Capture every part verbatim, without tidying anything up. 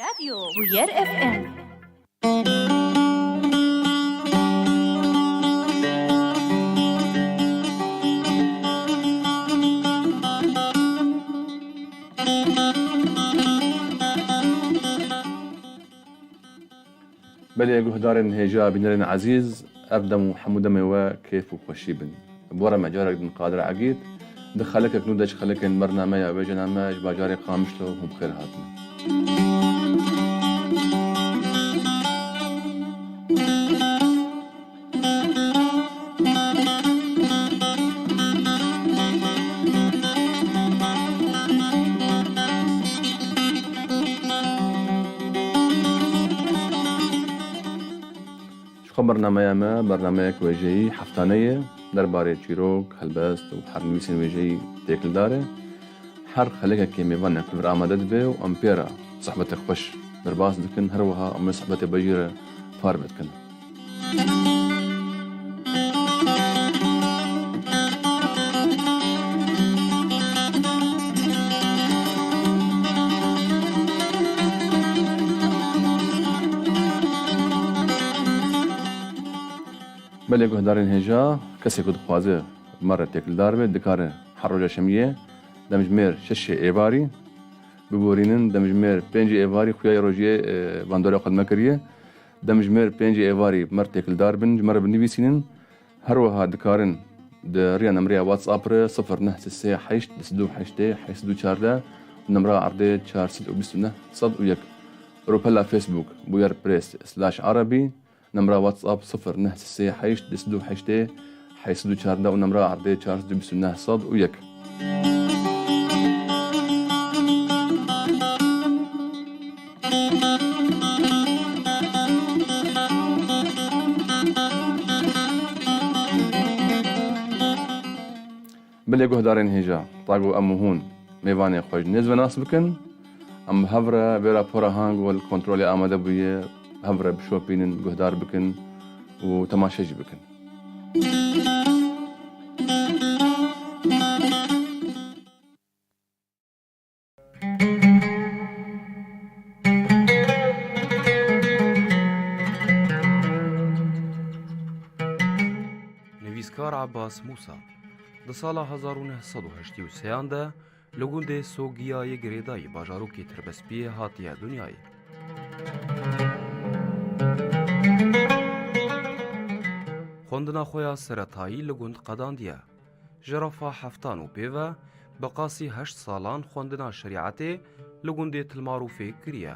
Radyo Bûyer F M. Belê guhdarên hêja, bînerên ezîz, ev dem û hemû demê we kêf û xweşî bin. Bi we re me carek din Qadir Egîd, di xelekek nû de ji xelekên bernameya Wêjena Me ji bajarê Qamişlo hûn bi xêr hatin. Ji xwe bernameya me, bernameyek wêjeyî heftane ye, derbarê çîrok, helbest û her nivîsên wêjeyî têkildar e. Her xelekekê mêvanek li vir amade dibe û em pê re sohbetek xweş derbas dikin, her wiha em ê sohbetê be jî re parve dikin. Belê guhdarên hêja, kesê ku dixwaze me re têkildar be, dikare her roja şemiyê demjimêr şeşê êvarî biborînin, demjimêr pêncê êvarî xuya yê rojiyê, e, bandora xwe me kiriye. Demjimêr pêncê êvarî me re têkildar bin, ji me re binivîsînin. Her wiha dikarin di riya nemreya WhatsApp re sifir neh sê sê heşt du sed û heştê heşt sed û çardeh û nemra erdê çar sed û bîst û neh sed û yek. Rûpela Facebook Bûyer Press slash Erebî. Nemra WhatsApp sifir neh sê sê heşt du sed û heştê heşt sed û çardeh û nemra erdê çar sed û bîst û neh sed û yek. Belê guhdarên hêja, ta ku em û hûn mêvanê xwe ji nêz ve nas bikin, em bi hev re vê rapora hang we li kontrolê amade bûye, bi hev re bişopînin, guhdar bikin û temaşe jî bikin. Nivîskar Abbas Mûsa di sala hezar û neh sed û heştê û sêyan de li gundê Sogiya yê girêdayî bajarokê Tirbespiyê hatiye dinyayê. Xwendina xwe ya seretayî li gund qedandiye. Ji refa heftan û pê ve bi qasî heşt salan xwendina şerîetê li gundê Tilmarûfê kiriye.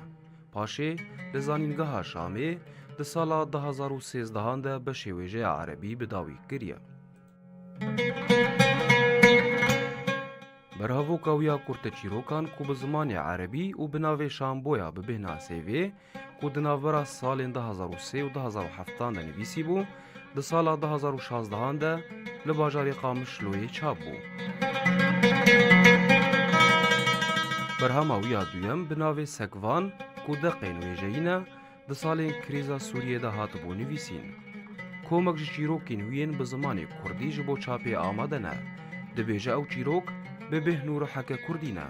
Paşê li Zanîngeha Şamê di sala du hezar û sêzdehan de beşê wêjeya erebî bi dawî kiriye. Berhevoka wî ya kurteçîrokan ku bi zimanê erebî û bi navê Şamboya bi bêhna Sêvê, ku di navbera salên du hezar û sê û du hezar û heftan de nivîsîbû, di sala du hezar û şazdehan de li bajarê Qamişloyê çap bû. Berhema wî ya duyem bi navê Sekvan, ku deqên wêjeyî ne, di salên krîza Sûriyê de hatibû nivîsîn. Komek ji çîrokên wî yên bi zimanê kurdî ji bo çapê amade ne. Dibêje ew çîrok bi bêhn û ruheke kurdî ne.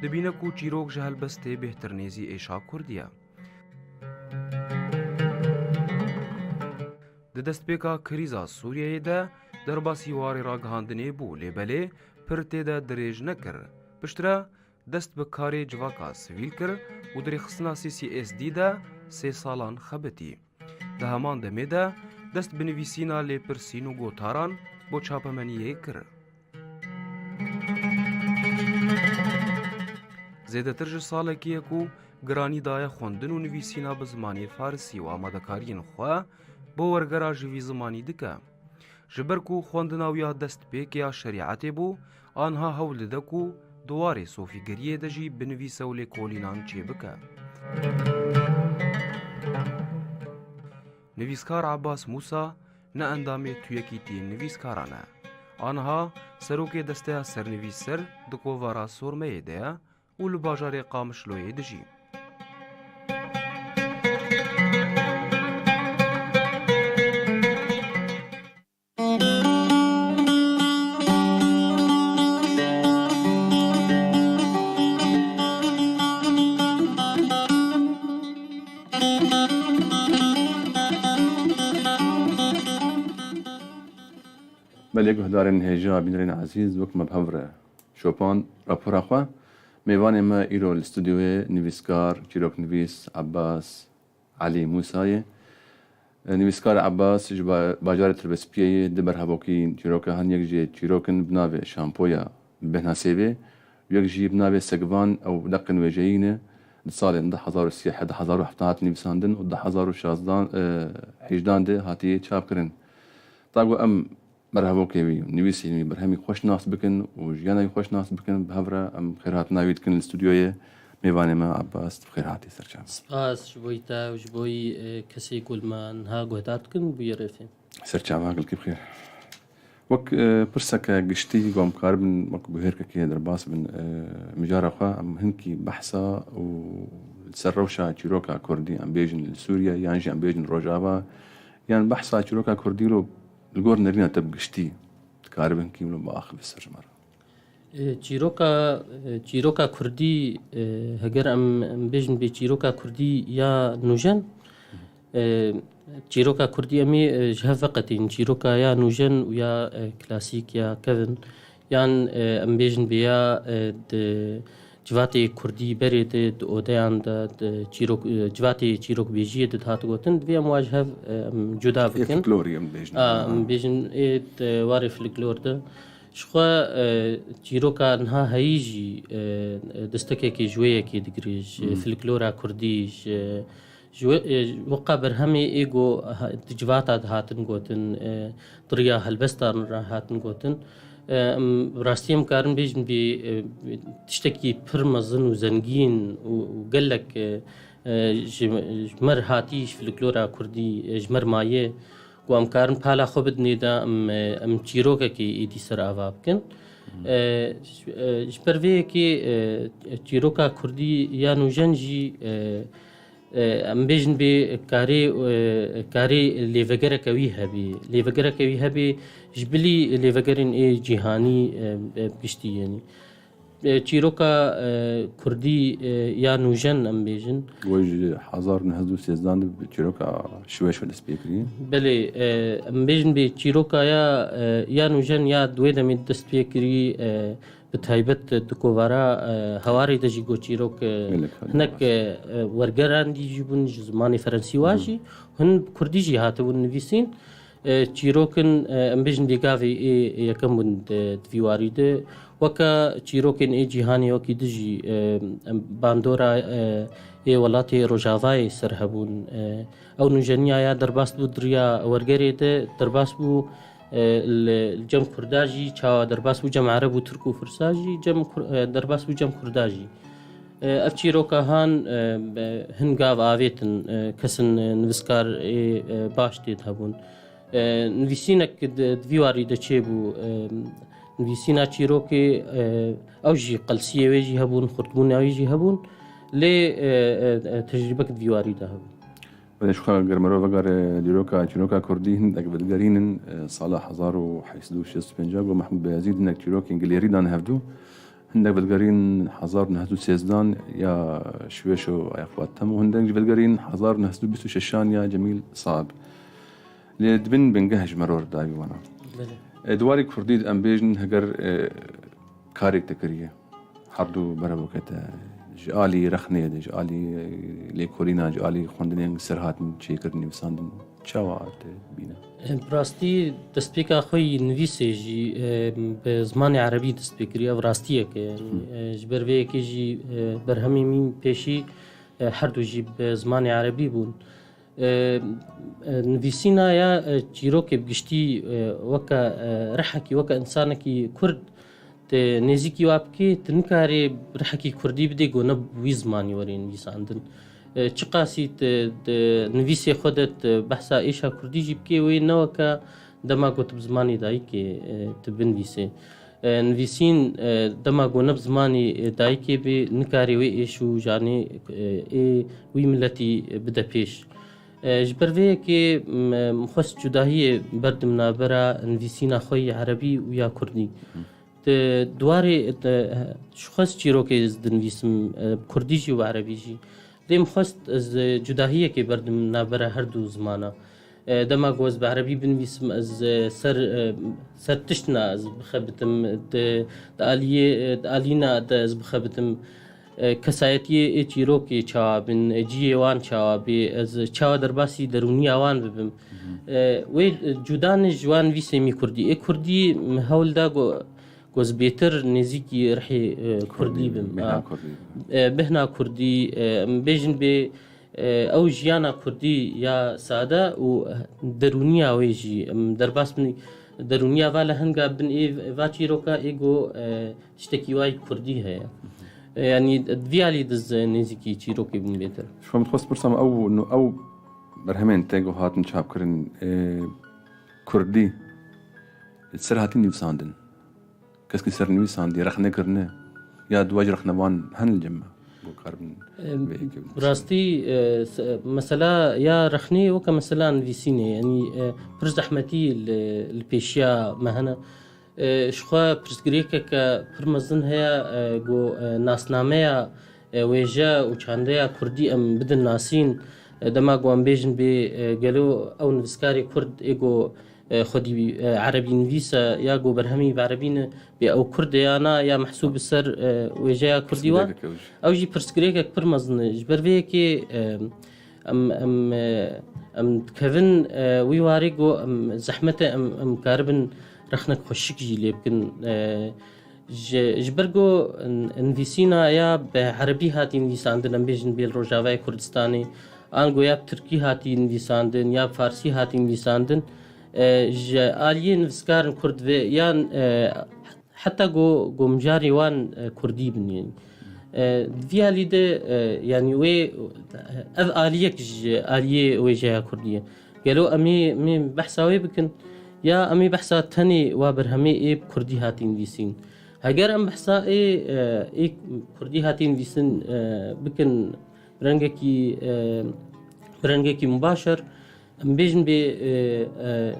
Dibîne ku çîrok ji helbestê bêhtir nêzî êşa kurdî ye. Di destpêka krîza Sûriyeyê de derbasî warê ragihandinê bû, lê belê pir tê de dirêj nekir. Piştre dest bi karê civaka sivîl kir û di rêxistina C C S D de sê salan xebitî. Di heman demê de dest bi nivîsîna lêpirsîn û gotaran bo çapemeniyê kir. Zêdetir ji salekî ye ku giranî daye xwendin û nivîsîna bi zimanê farisî û amadekariyên xwe bo wergera ji vî zimanî dike. Ji ber ku xwendina wî ya destpêkê ya şerîetê bû, aniha hewl dide ku di warê sofîgeriyê de jî binivîse û lêkolînan çêbike. Nivîskar Abbas Mûsa ne endamê tu yekîtiyên nivîskaran e. Aniha serokê Desteya Sernivîser di kovara Sormeyê de ye û li bajarê Qamişloyê dijî. Belê guhdarên hêja, bînerên ezîz, wek me bi hev re şopand rapora xwe, mêvanê me îro li stûdyoyê nivîskar, çîroknivîs Ebbas Elî Mûsa ye. Nivîskar Ebbas ji ba-, bajarê Tirbespiyê ye, du berhevokî çîroka hene, yek jê çîrok in bi navê Şampoya Bêhna Sêvê, yek jî bi navê Segvan ew deqên wêjeyî ne, di salên du hezar û sî, du hezar û heft hat nivîsandin û du hezar û şazdan, e, hejdan de hatiye çapkirin. Ta ku em berhevokê wî, nivîsên wî, berhemî xweş nas bikin û jiyana wî xweş nas bikin, bi hev re em xêrhatina wî dikin li stûdyoyê. Mêvanê me Ebbas, tu bi xêr hatî, serçava. Spas ji bo te û ji bo, e, kesê ku li me niha guhdar dikin, bûye rêfê. Serçava, gelkî bi xêr. Wek, e, pirseke giştî ku em karibin wek guhêrkekê derbas bin, e, mijara xwe, em hinkî behsa û li ser rewşa çîroka kurdî, em bêjin li Sûriye yan jî em bêjin Rojava, yan behsa çîroka kurdî lo li gor nerîna te bi giştî dikaribin hinkî lo biaxivî ser ji me re? E, çîroka, e, çîroka kurdî, e, heger em, em bêjin bê çîroka kurdî ya nûjen, e, çîroka kurdî em ê, e, ji hev veqetîn. Çîroka ya nûjen û ya, e, klasîk ya kevin, yan, e, em bêjin bê ya, e, di civatê kurdî berê de, di odeyan de, di çîrok, e, civatê çîrokbêjiyê de dihat gotin, divê em wa ji hev, e, em cuda bikin. Folklorî em bêjin. A, em bêjin ê di warê folklor de. Ji xwe, e, çîroka niha heyî jî, e, destekekê ji wê yekê digire, ji, hmm, folklora kurdî, ji, ji wê, e, weka berhemê ê ku ha-, di civata de hatin gotin, e, di riya helbestan re hatin gotin. E, em, bi rastî em karin bêjin bê, e, tiştekî pir mezin û zengîn û, û gelek, e, e, ji, ji me re hatî ji folklora kurdî, e, ji me re maye. Ku em karin pala xwe bidinê de em, em çîrokekê êdî ser ava bikin. E, ji, e, ji ber vê yekê, e, çîroka kurdî ya nûjen jî, e, e, em bêjin bê karê, e, karê lêvegereke wî hebê. Lêvegereke wî hebê ji bilî lêvegerên ê cîhanî, e, e, bi giştî yenî. E, çîroka, e, kurdî, e, ya nûjen em bêjin. Wê ji hezar û neh sed û sêzdan de bi çîroka Şiweşo dest pê kiriye. Belê, e, em bêjin bê çîroka ya, e, ya nûjen ya di wê demê dest pê kirî, e, bi taybet di kovara, e, Hewarê de jî got çîrok, e, gelek hinek, e, e, wergeran dî jî bûn ji zimanê Frensî wa jî, hin bi kurdî jî hatibûn nivîsîn. E, çîrokin, e, em bêjin dê gavê ê yekem bûn di, di vî warî de. Weke çîrokên ê cîhanê wekî di jî, e, em bandora, e, ê welatê Rojavayê ser hebûn. E, ew nûjeniya ya derbas bû di riya wergerê de, derbas bû, e, li, li cem Kurda jî, çawa derbas bû cem Ereb û Tirk û Fursa jî, cem Kur-, e, derbas bû cem Kurda jî. E, ev çîroka han, e, be-, hin gav avêtin, e, kesin, e, nivîskar ê, e, baş tê de hebûn. E, nivîsînek di, di vî warî de çêbû, e, nivîsîna çîrokê, e, ew jî qelsiyê wê jî hebûn, xurtbûna wê jî hebûn. Lê, e, e, e, tecrîbek di vî warî de hebû. Belê, ji xwe ger merov vegere dîroka çîroka kurdî, hindek vedigerînin, e, sala hezar û heşt sed û şêst û pênc ku Mehmûd Beyazîd hinek çîrokên gilêrî dan hevdû. Hindek vedigerîn hezar û neh sed û sêzdan ya Şiweşo Ayakvat Tem û hindek jî vedigerîn hezar û neh sed û bîst û şeşan ya Cemîl Saib. Lê di bin bingeh ji meror dayî wana. Belê. E, di warî kurdî de em bêjin heger, e, karek te kiriye. Her du berevokê te ji alî rexnê de, ji alî, e, lêkolîna, ji alî xwendinên serhatin çêkirin, nivîsandin, çawa te bîne? E, bi rastî destpêka xwe yî nivîsê jî, e, bi zimanê erebî dest pê kiriye, ev rastiyek e. Yanî, e, ji ber vê yekê jî, e, berhemên min pêşî, e, her du jî bi zimanê erebî bûn. E, e, nivîsîna ya, e, çîrokê bi giştî, e, weke, e, rihekî, weke însanekî kurd, tu nêzîkî wa bikî, tu nikarî rihekî kurdî bidê ku ne bi wî zimanî were nivîsandin. E, çiqasî tu, tu nivîsê xwe de tu behsa êşa kurdî jî bikê, wê ne weke dema ku tu bi zimanê dayikê, e, tu binivîsê. E, nivîsîn, e, dema ku ne bi zimanê, e, dayikê bê, nikarê wê êş û janê, e, ê wî miletî, e, bide pêş. E, ji ber vê yekê, m-, min xwest cudahiyê berdim navbera nivîsîna xwe yê erebî û ya kurdî. Di, di warê, di, ji xwest çîrokê ez dinivîsim, e, kurdî jî û erebî jî. Lê min xwest ez, e, cudahiyekê berdim navbera her du zimana. E, dema ku ez bi erebî binivîsim, ez, e, ser, e, ser tiştina ez bixebitim, di, di aliyê, e, di alîna de ez bixebitim. E, kesayetiyê ê çîrokê çawa bin, e, cihê wan çawa bê, ez çawa derbasî derûniya wan bibim. E, wê, e, cuda ne ji wan nivîsê mî kurdî. Ê kurdî min hewl da ku, ku ez bêtir nêzîkî rihê, e, kurdî bim. Bêhna kurdî. E, bêhna kurdî, e, em bêjin bê, e, ew jiyana kurdî ya sade û derûniya wê jî, em derbas bin derûniya va lehenga bin ê va çîroka ê ku, e, tiştekî wa yî kurdî heye. E, yanî di vî alî diz nêzîkî çîrokê bin bêtir. Ji xwe min dixwest pirsam ew, ew berhemên te ku hatin çapkirin, e, kurdî li ser hatin nivîsandin? Keskî ser nivîsandî, rexne kirine? Ya di we jî rexnevan hene li cem me? Ku karibin Em, vê yekê bi binivîsin. Rastî, e, se-, mesela ya rexnê weke mesela nivîsînê, yanî, e, pir zehmetî li, li pêşiya me hene. E, ji xwe pirsgirêkeke pir mezin heye, e, ku, e, nasnameya, e, wêje û çandeya kurdî em bidin nasîn. E, dema ku em bêjin bê, e, gelo ew nivîskarê kurd ê ku, e, xwedî, e, erebî nivîs e ya ku berhemî bi erebî ne, bê ew kurd e ya na, ya mehsûb bi ser, e, wêjeya kurdî wan. Pirsgirêkek ew jî. Ew jî pirsgirêkek pir mezin e. Ji ber vê yekê, e, em, em, e, em dikevin, e, wî warê ku em zehmet e, em, em karibin rexnek xweşik jî lê bikin. E, ji, ji ber ku n-, nivîsîna ya bi erebî hatî nivîsandin, em bêjin bê li Rojavayê Kurdistanê, an ku ya bi tirkî hatî nivîsandin, ya bi farsî hatî nivîsandin, e, ji aliyê nivîskarin kurd ve yan, e, heta ku, ku mijarê wan, e, kurdî bin yên. E, di vî alî de, e, yanî wê, ev aliyek ji aliyê wêjeya kurdî ye. Gelo em ê, em ê behsa wê bikin, ya em ê behsa tenê wa berhemê ê bi kurdî hatî nivîsîn? Heger em behsa ê, e, ê kurdî hatî nivîsin, e, bikin bi rengekî, e, bi rengekî mubaşer, em bêjin bê, e, e,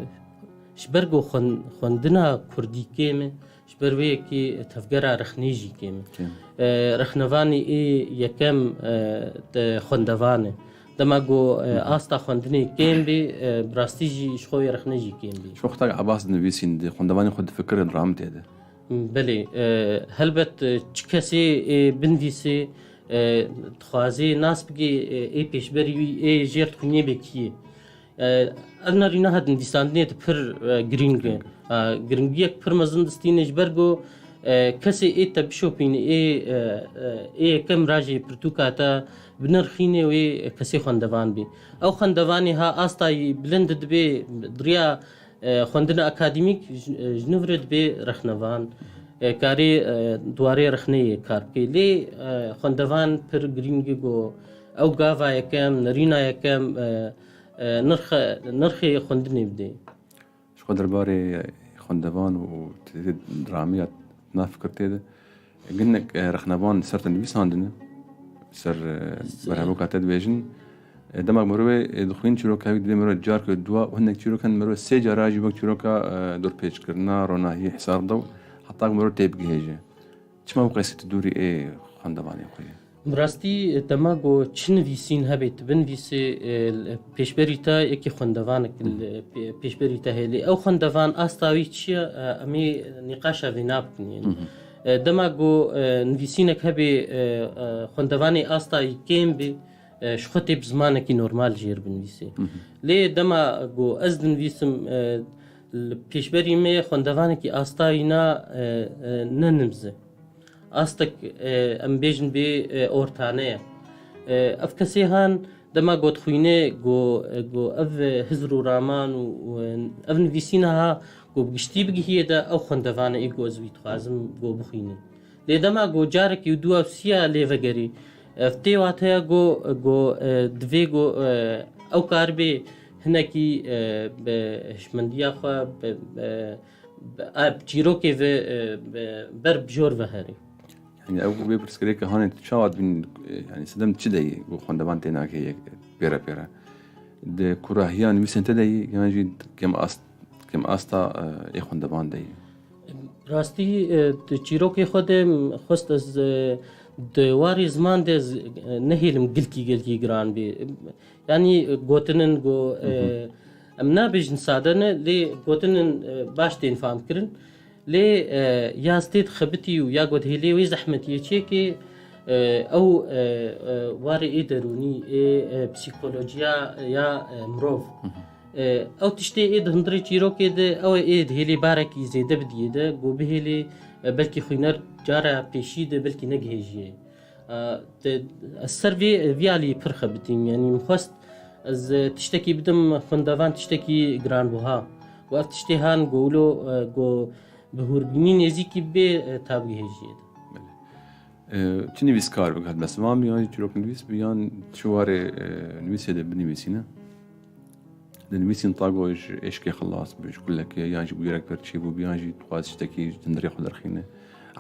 ji ber ku xwen-, xwendina kurdî kêm e, ji ber wê yekê tevgera rexnê jî kêm e. Kêm. E, rexnevanê ê yekem, e, de xwendevan e. Dema ku, e, Hı hı. asta xwendinê kêm bê, e, bi rastî jî ji xwe wê rexne jî kêm bê. Ji wexta Ebas dinivîsîn, di xwendevanê xwe difikirin, ramitê de. Belê, e, helbet, e, çi kesê, e, binivîsê, e, dixwazê nas bike, e, ê pêşberî wî, ê jêr dixwînê bê kî ye. E, ev nerîna hat nivîsandinê de pir, e, girîng e. Girîng. E, giringiyek pir mezin distîne ji ber ku, e, kesê ê te bişopîne, ê, e, e, ê yekem rajê pirtûka te binirxîne wê kesê xwendevan bê. Ew xwendevanê ha asta yî bilind dibe, di riya e, xwendina akademîk ji, ji nû re dibê rexnevan, e, karê, e, di warê rexneyê kar bike. Lê, e, xwendevan pir girîng e ku ew gava yekem, nerîna yekem, e, e, nirxe-, nirxê xwendinê bidê. Ji xwe derbarê xwendevan û tê dramê ya na fikir tê de. Ginek, e, rexnevan ser te nivîsandine, ser, e, berhevoka te dibêjin. E, dema ku mirov, e, dixwîn çîroka wî, divê mirov careke dua û hinek çîrokan mirov sê cara jî wek çîroka, e, dorpêçkirina, ronahiyê, hisar da û heta ku mirov tê bigihêje. Çima wê qesî tu dûrî ê xwendevanê xwe ye? Bi rastî, e, dema ku çi nivîsîn hebe, tu binivîsî, e, pêşberî te yekî xwendevanek, Hı hı. e, pê-, pêşberî te heye. Lê ew xwendevan asta wî çi ye, e, em ê nîqaşa vê nabikin, yanî. Hı hı. E, dema ku, e, nivîsînek hebe, e, e, xwendevanê asta yî kêm bê, e, ji xwe tê bi zimanekî normal jêr binivîsê. Hı hı. Lê dema ku ez dinivîsim, e, li pêşberî me xwendevanekî asta wî na, e, e, ne nibz e. Astek, e, em bêjin bê, e, ortane ye. E, ev kesê han dema got xwîne, go, e, go ev, e, hizr û raman û, û, e, ev nivîsîna ha, go bi giştî bigihiyê de ew xwendevane ê go ez wî dixwazim go bixwîne. Lê dema go carekî û dua û siya lê vegerî, ev tê wateya go, go, e, divê go, e, ew karibê hinekî, e, bi hişmendiya xwe, bi, bi, bi, a, bi çîrokê ve, e, bi, ber bi jor ve herê. Yani ew vê pirsgirêke hanê tu çawa dibîn, e, yani sedem çi de yî ku xwendevan tê nake yek pêre pêre? Di kurahiya nivîsên te de yî, yan jî kêm ast, kêm asta, e, ê xwendevan de yî? Rastî, e, di çîrokê xwe de xwest ez, e, di warê ziman de ez, e, nehêlim gilkî gelkî giran bê. Yanî, e, gotinin go, e, Hı hı. Em nabêjin sade ne, lê gotinên, e, baş tên fam kirin. Lê, e, ya ez tê dixebitî û ya ku dihêlê wê zehmetiyê çêkê, e, ew, e, e, warê ê derûnî, ê, e, psîkolojiya ya, e, mirov. Hı hı. E, ew tiştê ê di hundirê çîrokê de, ew ê dihêlê barekî zêde bidiyê de, ku bihêlê, e, belkî xwîner cara pêşî de belkî negihêjiye. E, te, ez ser vê, vî alî pir xebitîm. Yanî min xwest ez, e, tiştekî bidim xwendevan, tiştekî giranbuha. Û ev tiştê han ku wilo, e, ku bi hûrbînî nêzîkî bê, e, ta bigihêjiyê de. Belê. E, çi nivîskar bi helbestvan bi, yan jî çîroknivîs bi, yan çi warê, e, nivîsê de binivîsîne? Dinivîsîn ta ku ji êşkê xilas bi, ji kulekê, yan jî bûyerek ber çêbû bi, yan jî dixwaz tiştekî ji hundirê xwe derxîne.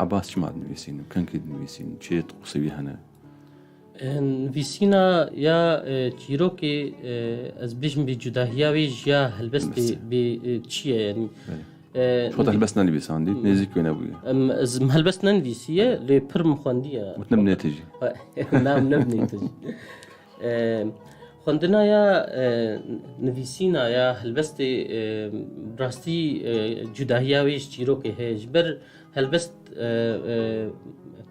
Ebas çima dinivîsîn û kengkî dinivîsîn? Çi qusê wî hene? E, nivîsîna ya, e, çîrokê, e, ez bêjim bê cudahiya wê ji ya helbestê Helbestê. bê, e, çi ye, yanî? Belê. E, Ji xwe te nivî- helbest nenivîsandî, Hmm. nêzîk wê nebûye. Em, ez helbest nenivîsiye, Belê. lê pir min xwendiye. Û tu nebinê tijî. Na, em nebinê tijî. E, xwendina ya, e, nivîsîna ya helbestê, e, rastî, e, cudahiya wê ji çîrokê heye. Ji ber helbest, e, e,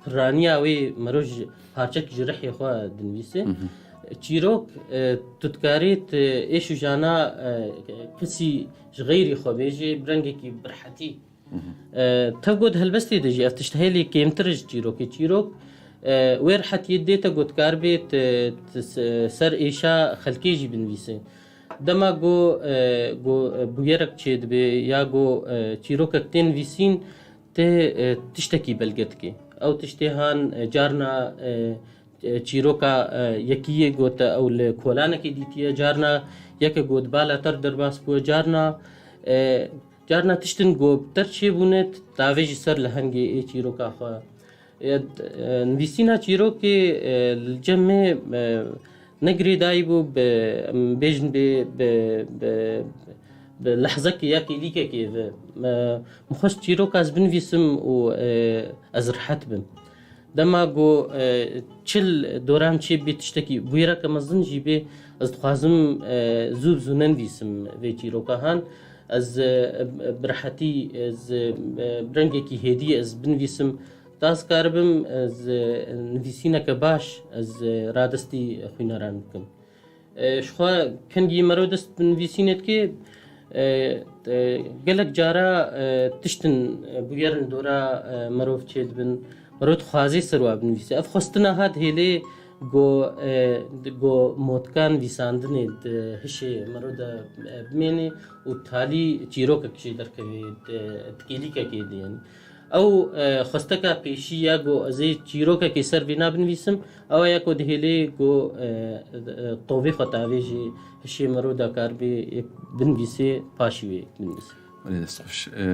piraniya wê mero ji parçek ji rihê xwe dinivîse. Hı hı. Çîrok, e, tu dikarî tu êş û jana, e, kesî ji xeyrî xwe bêjê, bi rengekî birhetî. Hı hı. E, tev got helbestê de jî ev tişt heye, lê kêmtir ji çîrokê. Çîrok, e, wê rihetiyê dê te got kar bê, tu, tu se-, ser êşa xelkê jî binivîse. Dema ku, e, ku, e, bûyerek çêdibe ya ku, e, çîrokek tê nivîsîn, tê, e, tiştekî belge dike. Ew tiştê han, e, carna, e, e, çîroka, e, yekî yê ku te ew li kolanekê dîtiye, carna yeke ku di bala te re derbas bûye, carna, e, carna tiştin ku bi te re çêbûne, tu tavêjî ser lehengê ê çîroka xwe. E, e, nivîsîna çîrokê, e, li cem me, e, ne girêdayî bû bi, em bêjin bi, bi, bi, bi lehzekê ya kêlîkekê ve. E, min xwest çîroka ez binivîsim û, e, ez rihet bim. Dema ku, e, çil doran çê bê tiştekî bûyereke mezin jî bê, ez dixwazim, e, zû bi zû nenivîsim vê çîroka han. Ez, e, bi rehetî, ez, e, bi rengekî hêdî ez binivîsim. Ta ez karibim, ez, e, nivîsîneke baş, ez, e, radestî xwîneran bikim. E, ji xwe kengî mero dest bi nivîsînê dike, e, e, gelek cara, e, tiştin, e, bûyer li dora, e, merov çêdibin. Mero dixwaze ser wa binivîse. Ev xwestina ha dihêlê ku, e, ku motka nivîsandinê di hişê mero de, e, bimêne û talî çîrokek jê derkevê di, di kêlîkekê de, yanî. Ew, e, xwesteka pêşî ya ku ez ê çîrokekê ser vêna binivîsim, ew e ya ku dihêlê ku, e, e, tovê xwe tavêjê hişê mero de karibê yek binivîsê, paşî wê binivîsê. Belê, dest xweş. E,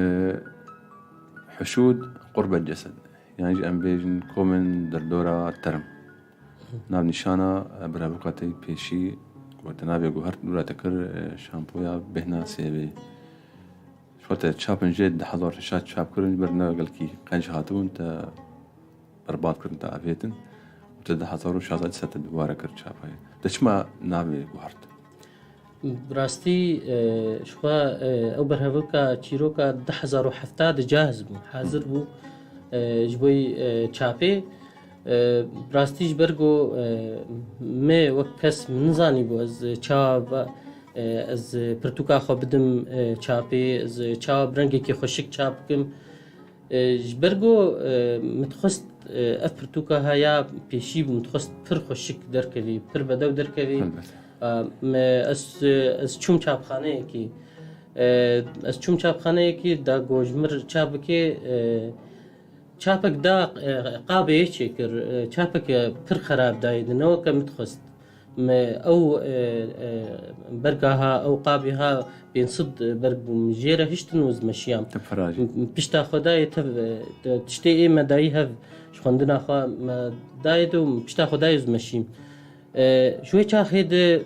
Huşûd qurbet cesed. Yan jî em bêjin komên derdora term. Navnîşana, e, birevika te yî pêşî ku te navê guhert dûra te kir, e, şampoya bêhna sêvê. Ji xwe te çapin jê di hezar şeş çap kirin, ji ber ne gelkî qenc hatibûn, te berbat kirin, te avêtin. Û te di hezar û şazde dîsa te dubare kir çapayê. Te çima navê guhert? Bi rastî, e, ji xwe, e, ew berhevilka çîroka du hezar û hevdeh de cahiz bû, hazir bû, e, ji bo, e, çapê. E, bi rastî ji ber ku, e, me wek kes min nizanîbû ez çawa, e, ez pirtûka xwe bidim, e, çapê, ez çawa bi rengekî xweşik çap bikim. E, ji ber ku, e, min dixwest, e, ev pirtûka ha ya pêşî bû, min dixwest pir xweşik derkevî, pir bedew derkevî. Elbet. E, me, ez, e, ez çûm çapxaneyekî. E, ez çûm çapxaneyekî, da ku ji min re çap bike, e, çapek da, e, qabê yê çêkir, e, çapek, e, pir xerab dayê de, ne weke min dixwest. Me ew, e, e, berga ha, ew qabê ha pênc sed berg bû, min jê re hiştin û ez meşiyam. Te pira jî. M-, m-, pişta xwe dayê tev, e, te-, tiştê ê me dayî hev, ji xwendina xwe me dayê de û min pişta xwe dayê ez meşîm. E, ji wê çaxê de,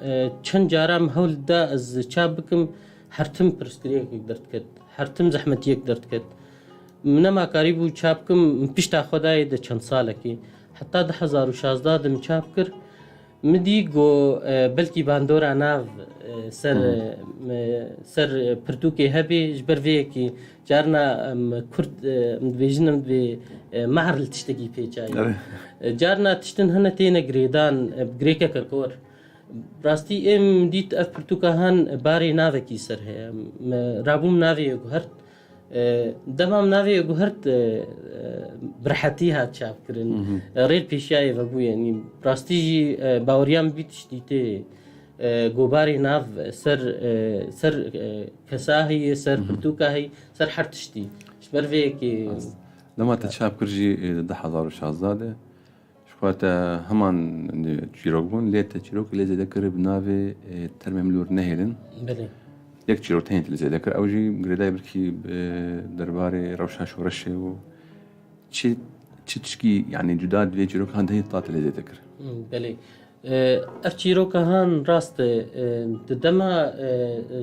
e, çend cara min hewl da ez çap bikim, her tim pirsgirêkek derdiket, her tim zehmetiyek derdiket. Min nema karîbû çap bikim, min pişta xwe dayê de çend salekî. Heta du hezar û şazde de min çap kir. Min dî ku, e, belkî bandora nav, e, ser, Hı hı. e, me, ser, e, pirtûkê hebe, ji ber vê yekê carna, em, Kurd, e, em dibêjin, em dibê, e, mahr li tiştekî pê çaye. Evet. E, carna tiştin hene têne girêdan, e, bi girêkeke kor. Rastî êm dît ev pirtûka han barê navekî ser heye. Me rabûm navê guhert. E, dema min navê guhert, e, e, bi rehetî hat çapkirin. Hı hı. E, rêl pêşiyayê vebû, yanî rastî jî, e, baweriya min bî tiştî tê, e, gobarê nav ser, e, ser, e, kesa heye, ser Hı hı. pirtûka heye, ser her tiştî. Ji ber vê yekê Rast. Dema te çap kir jî, e, di du hezar û şazda de. Ji xwe te heman çîrok bûn, lê te çîrokê lê zêde kir bi navê, e, Termê Min Li Wir Nehêlin. Belê. Yek çîrok tenê te lê zêde kir, ew jî girêdayî belkî, e, derbarê rewşa şoreşê û çi, çi tişkî, yanî cuda di vê çîrokan de hê ta te lê zêde kir. Hmm, belê. E, ev çîroka han rast e, e, di dema, e,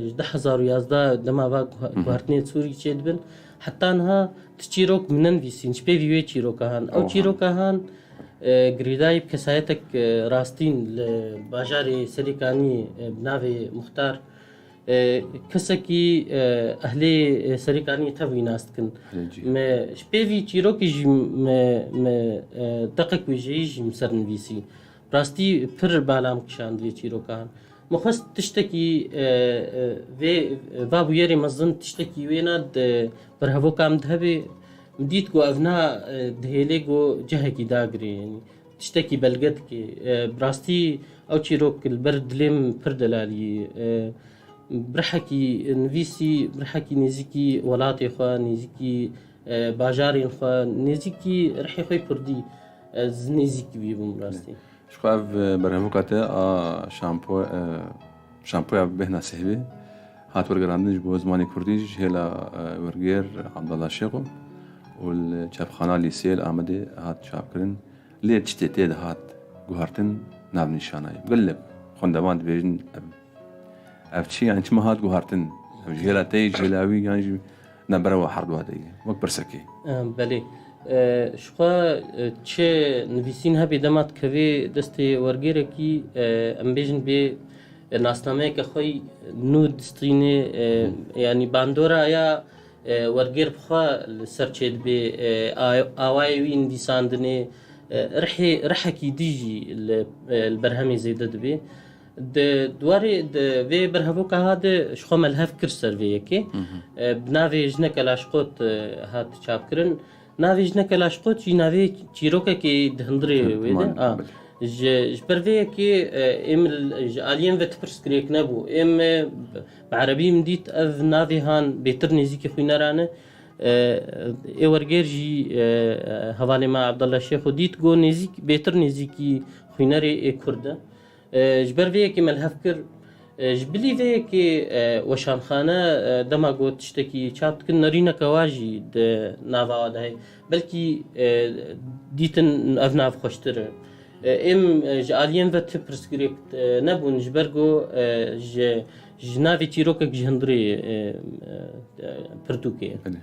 ji du hezar û yazdeh dema va guha-, Hı hı. guhertinên Sûrî çêdibin, heta niha ti çîrok min nenivîsîn, ji pêvî wê çîroka han. Ew Oha. çîroka han, e, girêdayî bi kesayetek, e, rastîn li bajarê Serêkaniyê, e, bi navê Muxtar, e, kesekî, e, ehlê, e, Serêkaniyê tev wî nas dikin. Ehlê cî. Me ji pêvî çîrokê jî me, me, e, deqek wêjeyî jî min ser nivîsî. Rastî pir bala min kişand vê çîrokan. Min xwest tiştekî, e, e, vê, e, va bûyerê mezin tiştekî wêna di berhevoka min de hebe. Min dît ku ev na, e, dihêlê ku cihekî dagirê, yanî tiştekî belge dike. E, bi rastî ew çîrok li ber dilê min pir delalî. E, bi rihekî nivîsî, bi rihekî nêzîkî welatê xwe, nêzîkî, e, bajarên xwe, nêzîkî rihê xwe yê kurdî, ez nêzîkî wî bûm rastî. Ji xwe ev, e, berhevoka te a şampo, e, şampoya bêhna sêvê hat wergerandin ji bo zimanê kurdî ji hêla, e, wergêr Abdullah Şêxo û li çapxana Lîseyê li Amedê hat çapkirin. Lê tiştê tê de hat guhertin navnîşanayî. Gelek xwendevan dibêjin ev, ev çi, yanî çima hat guhertin? Ev ji hêla te yî, ji hêla wî, yan jî navbera we her du hatê ye? Wek pirsekê. E, belê. E, ji xwe, e, çi nivîsîn hebê dema dikevê destê wergêrekî, e, em bêjin bê, e, nasnameyeke xwe yî nû distînê, e, Hı. yanî bandora ya, e, wergêr bi xwe li ser çêdibê, e, a-, awayê wî nivîsandinê, e, rihê, rihekî dî jî li, e, li berhemê zêde dibê. Di, di warê, di vê berhevoka ha de ji xwe me li hev kir ser vê yekê. Hı hı. E, bi navê Jineke Laşqot, e, hat çapkirin. Navê Jineke Laşqot jî navê çîrokekê di hundirê Hı, wê de. tamam, A, belê. ji, ji ber vê yekê, e, êm l-, ji aliyên ve ti pirsgirêk nebû. Êm, e, bi erebî min dît ev navê han bêtir nêzîkî xwîneran e. E, ê wergêr jî, e, hevalê me Abdullah Şêxo dît ku nêzîk, bêtir nêzîkî xwînerê ê kurd e. E, ji ber vê yekê me li hev kir. E, ji bilî vê yekê, e, weşanxane, e, dema got tiştekî çap dikin, nerîneke wa jî di nava wa de heye. Belkî, e, dîtin ev nav xweştir e. E, êm, e, ji aliyên ve ti pirsgirêk, e, nebûn, ji ber ku, e, ji, ji navê çîrokek ji hundirê, e, e, e, pirtûkê ye. Belê.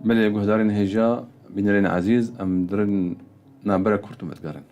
Belê, guhdarên hêja, bînerên ezîz, em dirin navbera kurt û me digerin.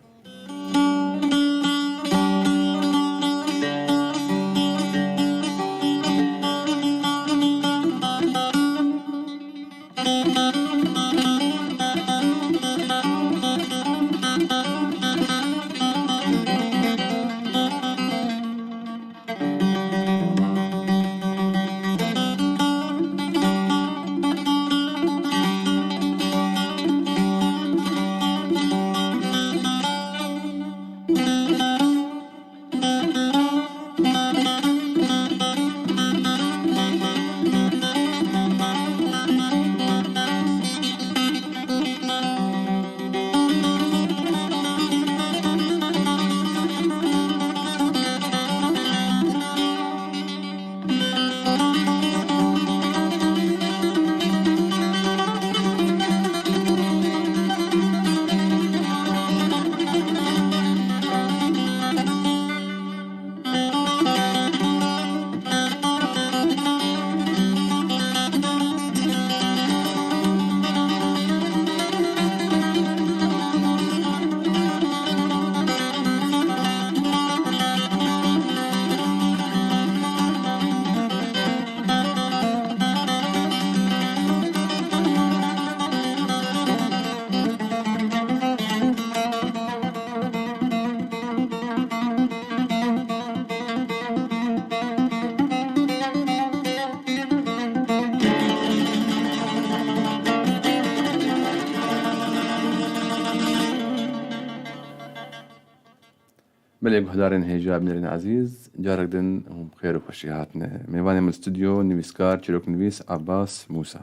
Belê guhdarên hêja, binêrên ezîz, carek din hûn bi xêr û xweşî hatine. Mêvanê min li stûdyo, nivîskar, çîroknivîs Abbas Mûsa.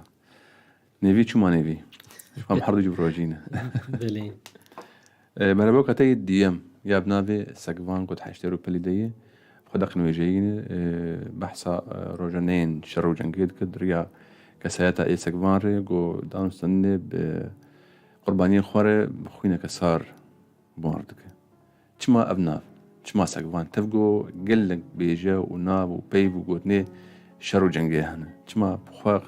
Nêvî çûma nêvî? Ji xwe em her du jî bi rojî ne. Belê. E, merheboka te yê duyem ya bi navê Segvan ku di heştê rûpelî de ye, xwe deqin wêjeyî ne, e, behsa, e, rojaneyên şer û cengê dike, di riya kesayeta ê Segvan re, ku danûstendinê bi qurbaniyên xwe re bi xwîneke sar bar dike. Çima ev nav? Çima Segvan? Tev ku gelek bêje û nav û peyv û gotinê şer û cengê hene. Çima bi xwe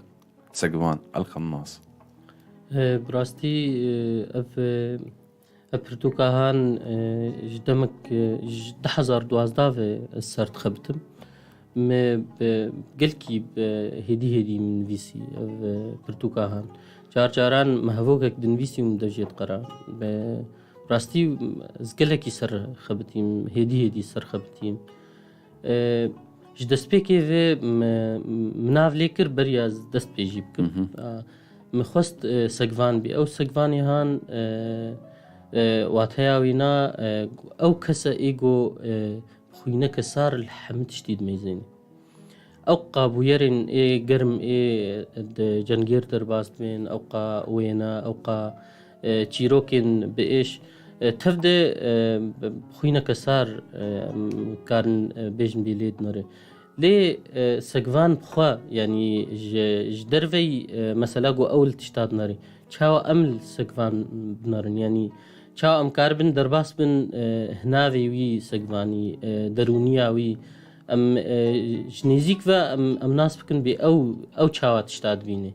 Segvan, El Qennas? E, bi rastî, e, ev, e, ev pirtûka han, e, ji demek, e, ji du hezar duwazdeh ve ez ser dixebitim. Me bi gelkî bi hêdî hêdî min nivîsî ev, e, pirtûka han. Car caran me hevokek dinivîsî û min dev jê diqera. Bi rastî ez gelekî ser xebitîm, hêdî hêdî ser xebitîm. E, ji destpêkê ve me, min nav lê kir beriya ez dest pê jî bikim. Mhm. A, min xwest, e, Segvan bî. Ew Segvanê han, e, e, wateya wî na, e, ew kese ê ku, e, xwîneke sar li hemî tiştî dimeyzêne. Ew qa bûyerên ê germ ê di cengêr derbas dibên, ew qa wêne, ew qa, e, çîrokên bi êş, e, tev de, e, xwîneke sar, e, em karin, e, bêjin bê lê dinere. Lê, e, Segvan bi xwe, yanî ji, ji derveyî, e, mesela ku ew li tişta dinere. Çawa em li Segvan binerin? Yanî çawa em karibin derbas bin, e, hinavê wî Segvanî, e, derûniya wî? Em, e, ji nêzîk ve em, em nas bikin bê ew, ew çawa tişta dibîne.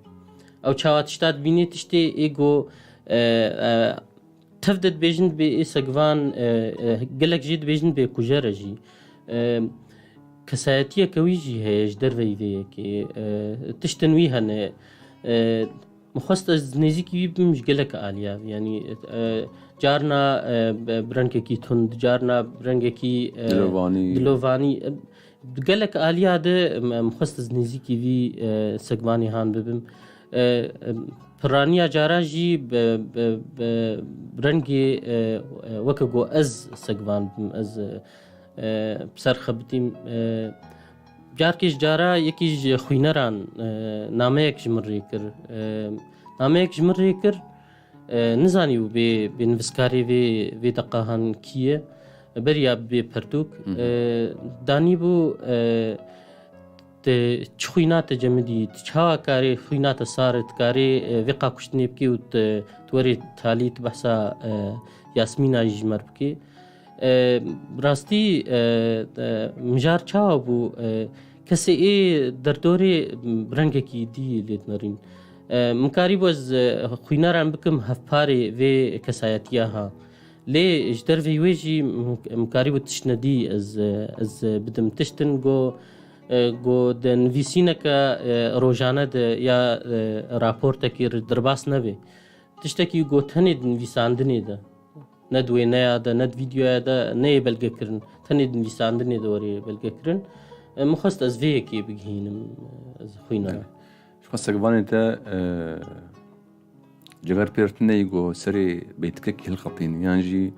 Ew çawa tişta dibîne tiştê ê ku, e, e, tev de dibêjin dibê ê Segvan, e, e, gelek jê dibêjin dibê kujer e jî. E, kesayetiyeke wî jî heye ji derveyî vê yekê. E, tiştin wî hene. E, Min xwest ez nêzîkî wî bim ji gelek aliya. Yanî, e, carna, e, bi, bi rengekî tund, carna bi rengekî, e, Dilovanî. Dilovanî. E, gelek aliya de, em, em xwest ez nêzîkî vî, e, Segvanê han bibim. E, e, piraniya cara jî bi, bi, bi rengê, e, e, weke ku ez Segvan bim, ez, e, e, bi ser xebitîm. E, Carkê ji cara yekî ji xwîneran, e, nameyek ji min rê kir. E, nameyek ji min rê kir, e, nizanîbû bê, bê nivîskarê vê, vê deqahan kî ye. Beriya bê pertûk, Hı hı. e, danîbû, e, te çi xwîna te cemidî, tu çawa karê xwîna te sar, tu karê, e, vê qa kuştinê bikê û tu, tu werê talî, tu behsa, e, Yasmîna jî ji me re bikê. E, rastî, e, e, mijar çawa bû? E, kesê ê derdorê bi rengekî dî lê dinerîn. E, min karîbû ez, e, xwîneran bikim hevparê vê kesayetiya ha. Lê ji derveyî wê jî min, min karîbû tiştine dî ez, e, ez, e, bidim. Tiştin go, e, go de nivîsîneke, e, rojane de ya, e, raportekî re derbas nebe. Tiştekî go tenê di nivîsandinê de, ne di wêneya de, ne di vîdyoya de, neyê belgekirin, tenê di nivîsandinê de werê belgekirin. E, min xwest ez vê yekê bigihînim, e, ez xwîna. Evet. Ji xwe Segvanê te, e, Cever Pêr tune yî ku serê beytikekî hilqetîn, yan jî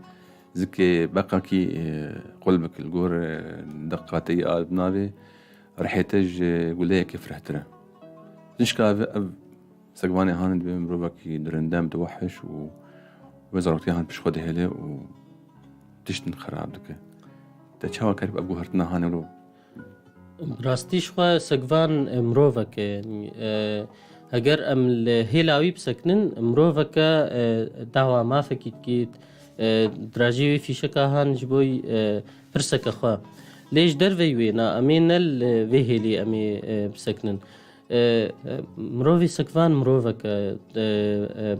zikê beqakî, e, qul bikil, gor, e, deqateyî a navê rihê te ji guleyekê firehtir e. Tişka ev, ev Segvanê han dibê mirovekî dirinde, mutewehhiş û wê zaroktiya han pişt xwe dihêle û tiştin xerab dike. Te çawa kerî ev guhertina han ewro? Bi rastî ji xwe Segvan, e, mirovek e. Yanî, e, heger em li hêla wî bisekinin, miroveke, e, dawa mafekî dikît, e, dirajê wê fîşeka han ji bo, e, pirseke xwe. Lê ji derveyî wê na, em ê ne li vê hêlê em ê, e, bisekinin. E, e, mirovê Segvan mirovek e, e, e,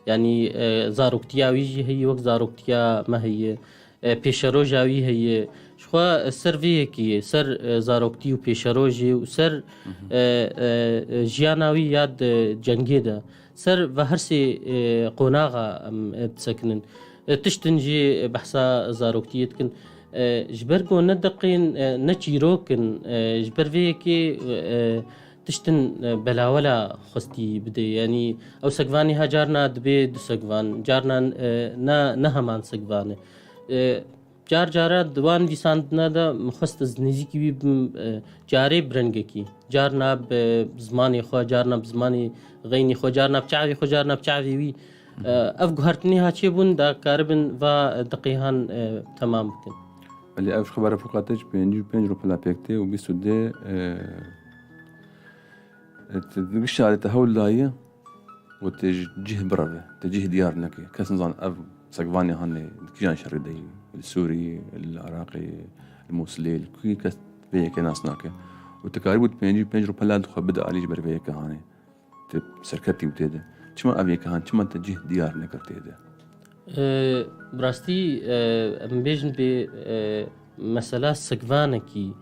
yanî, e, zaroktiya wî jî heye, wek zaroktiya me heye, e, pêşeroja wî heye. Ji xwe ser vê yekê, ser, e, zaroktî û pêşerojê û ser, Hı hı. e, e, e, jiyana wî ya di cengê de, ser ve her sê, e, qonaxa em, e, disekinin. E, tiştin jî behsa zaroktiyê dikin. E, ji ber ku ne deqên, e, ne çîrok in, e, ji ber vê yekê, e, tiştin, e, belawela xwestî bidê. Yanî ew Segvanê ha carna dibê du Segvan, carna, e, ne, ne heman Segvan e. E, Car cara di wan nivîsandina de min xwest ez nêzîkî wî bim, e, carê bi rengekî. Carna bi zimanê xwe, carna bi zimanê xeynî xwe, carna bi çavê xwe, carna bi çavê wî. E, ev guhertinê ha çêbûn, da karibin va deqê han, e, temam bikin. Belê ev ji xwe berefûka te ji pêncî û pênc rûpela pêk tê û bîst û dê, e, e, tu gişta te hewl dayî û tê ji cih bireve, tê cih diyar neke. Kes nizan ev segvanê hanê di kîjan şerî de yî, li Sûrî, li Iraqê, li Mûsilê, li kû kes vê yekê nas nake. Û tu karîbû di pêncî û pênc rûpela di xwe bide alî ji ber vê yekê hanê. Tu serketî û tê de. Çima ev yekê han, çima te cih diyar nekir tê de? E, bi rastî, e, em bêjin bê, e, mesela segvanekî,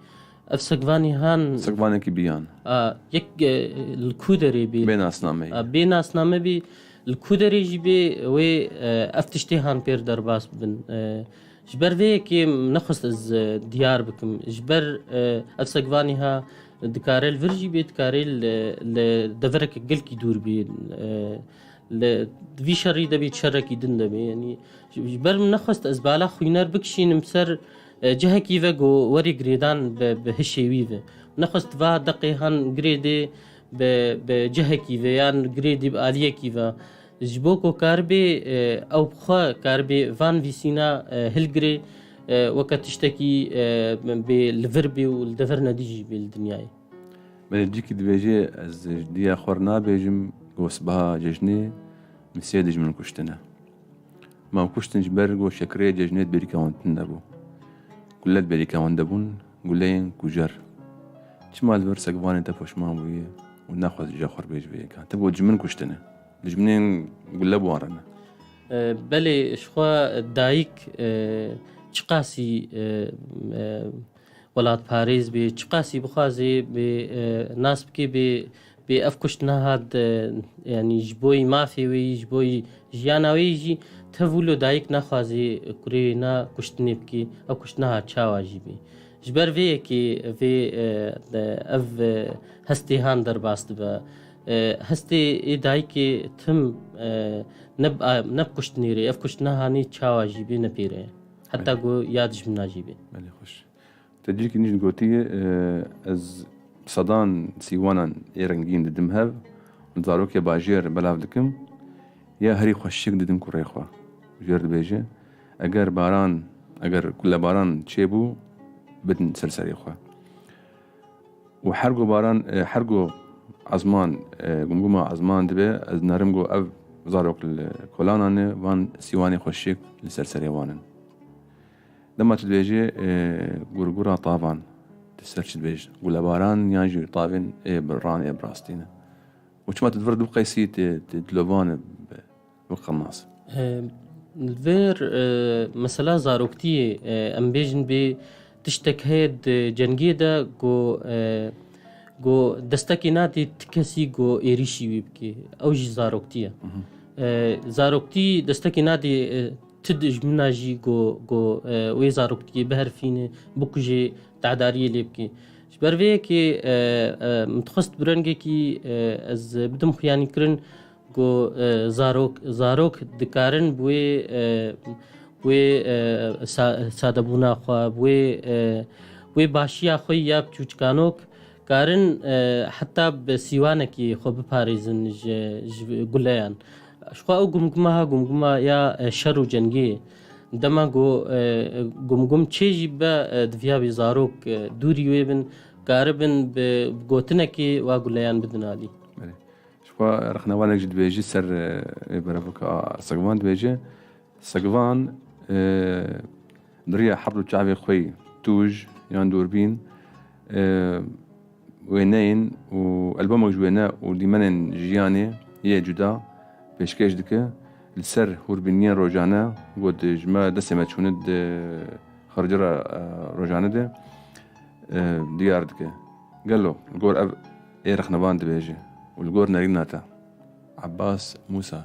ev segvanî han Segvanekî biyan. A, yek, e, li ku derê bê? Bê nasnameyî. A, bê nasname bê, li ku derê jî bê, wê, e, ev tiştê han pêr derbas bibin. E, ji ber vê yekê min nexwest ez, e, diyar bikim. Ji ber, e, ev segvanî ha dikare li vir jî bê, dikare li, li devereke gelkî dûr bê. E, li vî şerî de bê, şerekî din de bê. Yanî ji, ji ber min nexwest ez bala xwîner bikişînim ser, e, cihekî ve ku werê girêdan bi, bi hişê wî ve. Nexwest va deqê han girêdê bi, bi cihekî ve yan girêdê bi aliyekî ve. Ji bo ku karibê, e, ew bi xwe karibê van vîsîna, e, hilgirê, e, weke tiştekî, e, bê li vir bê û li dever nedî jî bê li dinyayê. Belê, cîkî dibêje, ez ji diya xwe re nabêjim, ku sibeha cejnê min sê dijmin kuştine. Ma kuştin ji ber ku şekirê cejnê di bêrîka wan tune bû. Gule di bêrîka wan de bûn, guleyên kujer. Çima li vir segvanê te poşman bûye û naxwazî ji xwe re bêjî vê yeka? Te got ji min kuştine. Dijminên gule bi wan re ne. E, belê, ji xwe dayik, e, çiqasî, e, e, welatparêz bê, çiqasî bixwazê bê, e, nas bikê bê, bê ev kuşt nehat, e, yanî ji bo yî mafê wê yî, ji bo yî jiyana wê yî jî tev wilo dayik naxwazê kurê wê na kuştinê bikê, ev kuşt nehat çawa jî bê. Ji ber vê yekê vê, e, de, ev, e, hestê han derbas dibe. E, hestê ê dayikê tim, e, ne bi, a, ne bi kuştinê re, ev kuşt nehanê çawa jî bê ne pê re. Heta Belê. Ku ya dijmina jî bê. Belê xweş. Te cîkî nîş gotiye, e, ez sedan sîwanan ê rengîn didim hev û zarokê bajêr belav dikim, ya herî xweşik didim kurê xwe. Jêr dibêje, eger baran, eger kulebaran çêbû, bidin ser serê xwe. Û her go baran, e, her go ezman, e, gumguma ezman dibe, ez nerim go ev zarok li kolanan e, van sîwanê xweşik li ser serê wan in. Dema tu dibêjî, e, gurgura tavan, tu ser çi dibêjî? Gulebaran yan jî tavên ê bi ran ê bi rastî ne? Û çima tu di vir diqeysî, tu, tu dilovan e bi, bi qirnas? E, li vir, e, mesela zaroktiyê, e, em bêjin bê tiştek heye di cengê de ku, e, ku destekê nadê ti kesî ku êrîşî wî bike. Ew jî zaroktî ye. Mhm. E, zaroktî destekê nadê, e, ti dijmina jî ku, ku, e, wê zaroktiyê biherifîne, bikujê, tedariyê lê bike. Ji ber vê yekê, e, e, min dixwest bi rengekî, e, ez bidim xuyanîkirin ku, e, zarok, zarok dikarin bi wê, e, wê, e, sa-, sadebûna xwe, bi wê, e, wê başiya xwe ya çûçikanok karin, e, heta bi sîwanekî xwe biparêzin ji, ji guleyan. Ji xwe ew gumguma ha gumguma ya, e, şer û cengê ye. Dema ku, e, gumgum çê jî be, e, diviya wî zarok, e, dûrî wê bin, karibin bi, bi gotinekê wa guleyan bidin alî. Belê. Ji xwe rexnevanek jî dibêjî ser, e, vê berevoka Segvan dibêje, Segvan, e, di riya her du çavê xwe yî tûj yan dûrbîn, e, wêneyên û elbomek ji wêne û dîmenên jiyanê yê cuda pêşkêş dike. Li ser hûrbîniyên rojane, got, ji me destê me çûne di xercira, e, rojane de, e, diyar dike. Gelo, li gor ev ê rexnevan dibêje û li gor nerîna te, Ebbas Mûsa,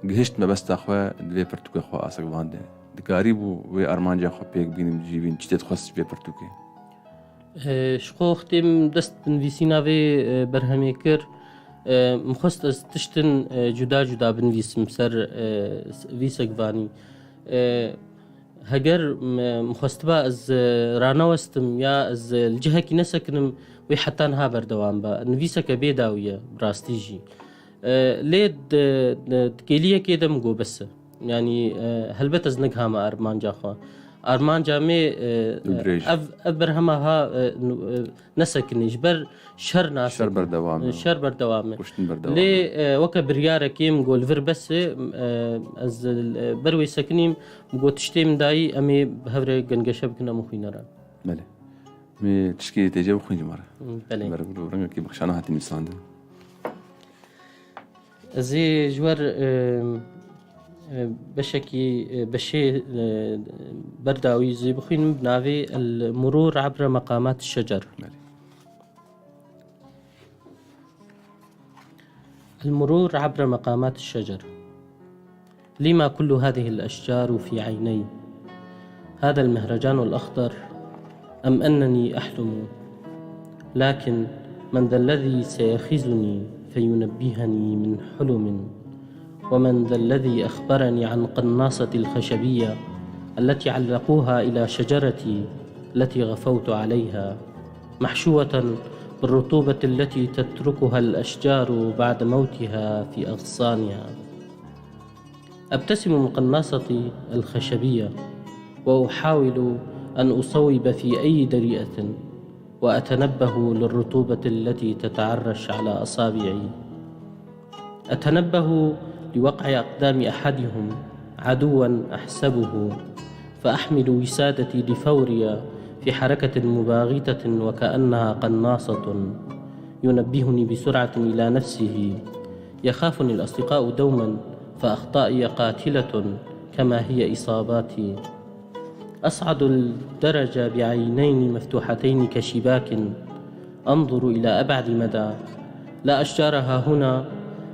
gihişt mebesta xwe di vê pirtûkê xwe a Segvan de. Dikarîbû wê armanca xwe pêk bînim, cî bîn, çi tê dixwest ji vê pirtûkê? E, ji xwe wextê min dest bi nivîsîna vê, e, berhemê kir, e, min xwest ez tiştin, e, cuda cuda binivîsim ser, e, s-, vî Segvanî. E, Heger m-, mixwestiba ez, e, ranewestim ya ez, e, li cihekî nesekinim, wê heta niha berdewam be. Nivîseke bê dawî ye, bi rastî jî. E, lê di, di, di kêliyekê de min got bes e. Yanî, e, helbet ez negihame armanca xwe. Armanca me, e, Dirêj. ev, ev berhema ha, e, nu-, e, nesekinî. Ji ber şer nasekinî. Şer berdewam e. Şer berdewam e. Kuştin berdewam e. Lê, e, weke biryarekê min got li vir bes e, e, ez, e, ber wê sekinîm, min got tiştê min dayî, em ê bi hev re gengeşe bikin, em û xwîneran. Belê. Em ê tişkê tê cê bixwînî me re. Belê. Ber rengekî bexşana hatî nivîsandin. Ez ê ji wer, e, e, beşekî, e, beşê, e, berdawî zî bixwînim bi navê El Murûr Ebra Meqamat Şecer. Belê. المرور عبر مقامات الشجر. لما كل هذه الأشجار في عيني؟ هذا المهرجان الأخضر، أم أنني أحلم؟ لكن من ذا الذي سيخيزني فينبهني من حلم؟ ومن ذا الذي أخبرني عن قناصتي الخشبية التي علقوها إلى شجرتي التي غفوت عليها، محشوة بالرطوبة التي تتركها الأشجار بعد موتها في أغصانها؟ أبتسم من قناصتي الخشبية وأحاول أن أصوب في أي دريئة، وأتنبه للرطوبة التي تتعرش على أصابعي. أتنبه لوقع أقدام أحدهم عدوا أحسبه، فأحمل وسادتي لفوريا في حركة مباغتة وكأنها قناصة، ينبهني بسرعة إلى نفسه. يخافني الأصدقاء دوما، فأخطائي قاتلة كما هي إصاباتي. أصعد الدرج بعينين مفتوحتين كشباك، أنظر إلى أبعد مدى. لا أشجار ها هنا،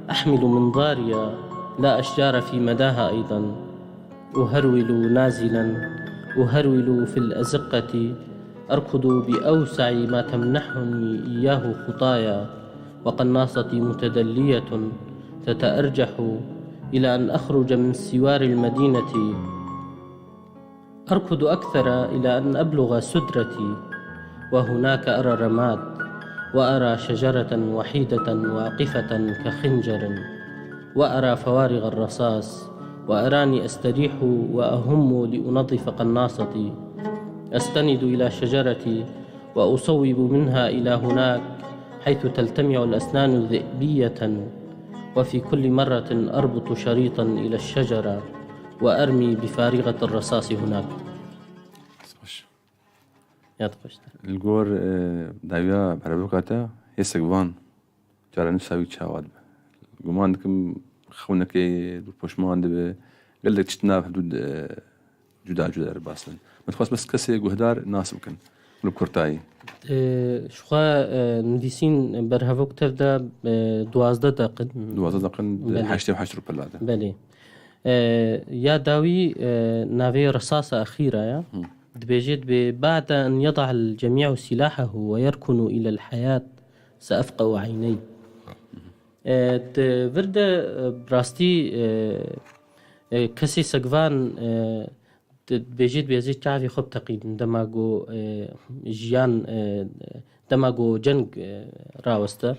أحمل منظاري، لا أشجار في مداها أيضا. أهرول نازلا، أهرول في الأزقة، أركض بأوسع ما تمنحني إياه خطايا، وقناصتي متدلية تتأرجح إلى أن أخرج من سوار المدينة. أركض أكثر إلى أن أبلغ سدرتي، وهناك أرى الرماد، وأرى شجرة وحيدة واقفة كخنجر، وأرى فوارغ الرصاص، وأراني أستريح وأهم لأنظف قناصتي. أستند إلى شجرتي وأصوب منها إلى هناك، حيث تلتمع الأسنان ذئبية، وفي كل مرة أربط شريطا إلى الشجرة وأرمي بفارغة الرصاص هناك. Xweş. Yad xweş. Li gor, e, dawiya berevka te hêsek van, çarenivîsa wî çawa dibe? Guman dikim xewnekê dûrpoşman dibe, gelek tişt nav hevdû de, cuda cuda re bas bin. Min dixwest bes kesê guhdar nas bikin. Li kurtayî. E, ji xwe, e, nivîsîn berhevok tev de, e, duwazdeh deqin. Duwazdeh deqin, Belê. Heştê û heşt rûpela de. Belê. E, ya dawî, e, navê Resasa Exîra ya. Hı. Dibêje, dibê, "بعد أن يضع الجميع سلاحه ويركن إلى الحياة سأفقأ عيني." E, di vir de, e, bi rastî, e, e, kesê segvan, e, di-, dibêjê, dibê ez ê çavê xwe biteqînim dema ku, e, jiyan, e, dema ku ceng, e, raweste.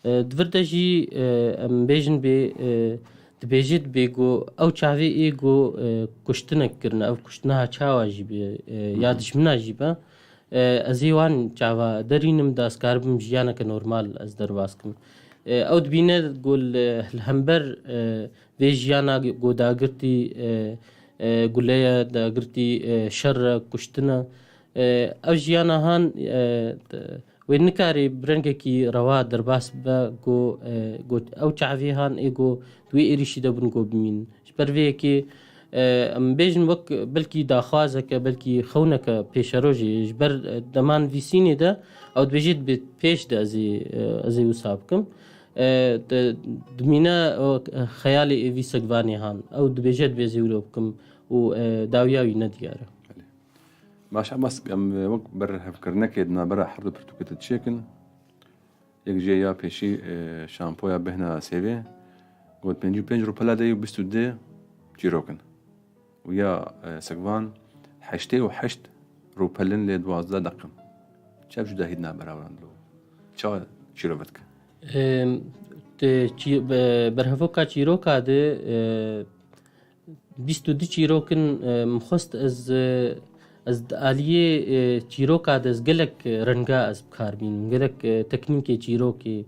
E, di vir de jî, e, em bêjin bê, e, dibêjê, dibê ku ew çavê ê ku, e, kuştinek kirine, ew kuştina çawa jî be, e, ya Hı hı. dijmina jî be, e, ez ê wan çava derînim, da ez karibim jiyaneke normal ez derbas kim. E, ew dibîne ku li, li hember, e, vê jiyana ku dagirtî, e, e, gule ye, dagirtî, e, şer e, kuştin e. E, ev jiyana han, e, t-, wê nikarê bi rengekî rewa derbas bibe ku, e, ku ew çavê han ê ku di wê êrîşî de bûn ku bimînin. Ji ber vê yekê, e, em bêjin wek belkî daxwazeke, belkî xewneke pêşerojê ji ber, e, dema nivîsînê de ew dibêjê, dibê pêş de ez ê, e, ez ê wisa bikim. E, di-, dimîne, e, xeyalê êvî segvanê han. Ew dibêje, dibê ez ê wilo bikim û, e, dawiya wî nediyar e. Belê. Baş Abbas, em, e, wek berhevkirinekê di navbera her du pirtûkê de çêkin. Yek jê ya pêşî, e, şampoya bêhna sêvê, got pêncî û pênc rûpela de û bîst û du çîrok in. Û ya, e, segvan, Heştê û heşt rûpelin lê duwazdeh deqin. Çi ev cudahî di navbera wan de? Çawa çîrove dike? Em, te çî-, be-, berhevoka çîroka de, e, bîst û du çîrok in, e, min xwest ez, e, ez di aliyê, e, çîroka de ez gelek renga ez bi kar bînim. Gelek, e, teknîkê çîrokê.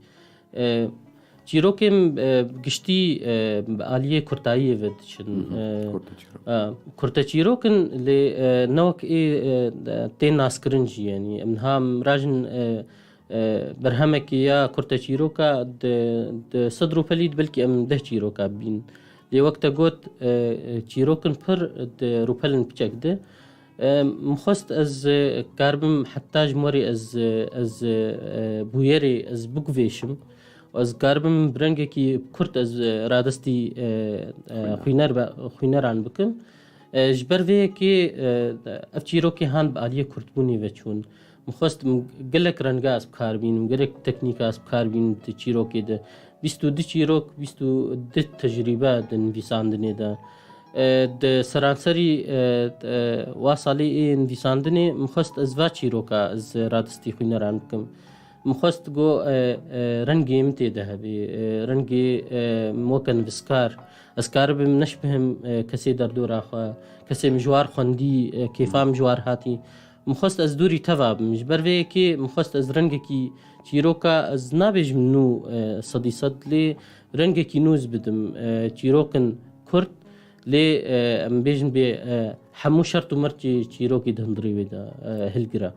E, çîrokên, e, giştî, e, bi aliyê kurtayiyê ve diçin. E, Kurte çîrok. E, kurte çîrok in lê, e, ne wek ê, e, tên naskirin jî, yanî em niha em rajin, e, e, berhemekê ya kurte çîroka di, di sed rûpelî de belkî em deh çîroka bîn. Lê wek te got, e, e, çîrokin pir di rûpelin piçek de. E, min xwest ez, e, karibim heta ji morê ez, e, ez, e, bûyerê ez biguvêşim. Ez karibim bi rengekî kurt ez, e, radestî, e, e, xwîner be, xwîneran bikim. E, ji ber vê yekê, e, ev çîrokê han bi aliyê kurtbûnê ve çûn. Min xwest min gelek renga ez bi kar bînim, gelek teknîka ez bi kar bînim di çîrokê de. Bîst û du çîrok, bîst û du tecrîbe di nivîsandinê de. E, di seranserî, e, e, wa salê ê nivîsandinê min xwest ez va çîroka ez radestî xwîneran bikim. Min xwest go, e, e, rengê min tê de hebê, e, rengê, e, min weke nivîskar. Ez karibim neşbihim, e, kesê derdora xwe, kesê min ji war xwendî, e, kêfa min ji war hatî. Min xwest ez dûrî teva bim. Ji ber vê yekê min xwest ez rengekî çîroka, ez nabêjim nû, e, sedî sed, lê rengekî nû ez bidim. E, çîrokin kurt, lê, e, em bêjin bê, e, hemû şert û mercê çîrokî di hundirê wê de, e, hilgira.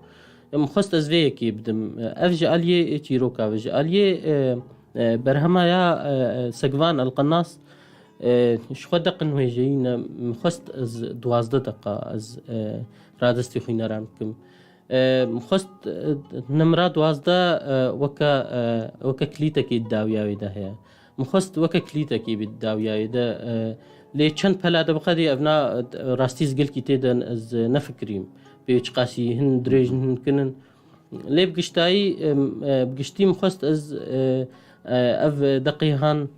Em xwest ez vê yekê bidim. E, ev ji aliyê çîroka ve, ji aliyê, e, e, berhema ya, e, e, Segvan Elqenas, e, ji xwe deqin wêjeyî ne, min xwest ez duwazdeh deqa ez, e, radestî xwîneran bikim. E, min xwest, e, nimra duwazdeh, e, weke, e, weke klîtekê di dawiya wê de heye. Min xwest weke klîtekê bî di dawiya wê de, e, lê çend pela de biqedî ev na, e, rastî ez gelkî tê de ez nefikirîm. Pê çiqasî hin dirêj in, hin kin in. Lê bi giştayî, em, e, bi giştî min xwest ez, e, e, ev deqê han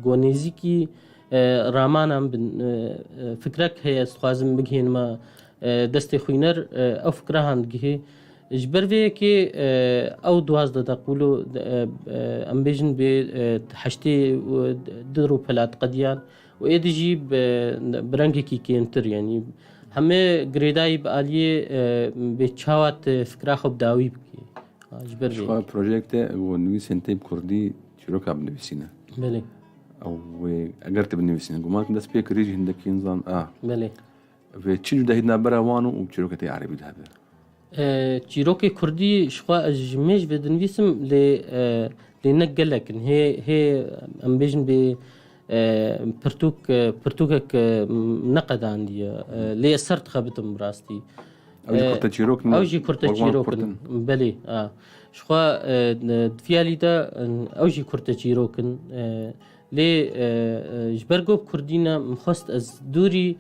go nêzîkî, e, ramanan bin, e, e, fikrek heye, ez dixwazim bigihînime, e, destê xwîner, e, ew fikra han digihê. Ji ber vê yekê, e, ew duwazdeh deq wilo, e, e, em bêjin bê, e, heştê û du rûpela diqediyan û êdî jî bi, bi rengekî kêmtir, yanî hemê girêdayî bi aliyê, e, bê çawa tu fikra xwe bi dawî bikî. Ha, ji ber vê Xwe yekê. Projeyek te û nivîsên tê bi kurdî çîroka binivîsîne. Belê. Ew wê, eger tu binivîsîne, guman kim dest pê kirî jî hindekî insan, a. Belê. Vê çi cudahî di navbera wan û çîrokê te yê erebî de hebe? E, çîrokê kurdî ji xwe ez ji mêj vê dinivîsim, lê, e, lê ne gelek in. Hê, hê em bêjin bê, e, pirtûk, e, pirtûkek, e, neqedandiye. E, lê ez ser dixebitim bi rastî. Ew jî E, kurte çîrok in, ew jî kurte wek wan çîrok kurt in. In. Belê, a. Ji xwe, e, di vî alî de, e, ew jî kurte çîrok in. E, lê, e, e, ji ber ku bi kurdî ne, min xwest ez dûrî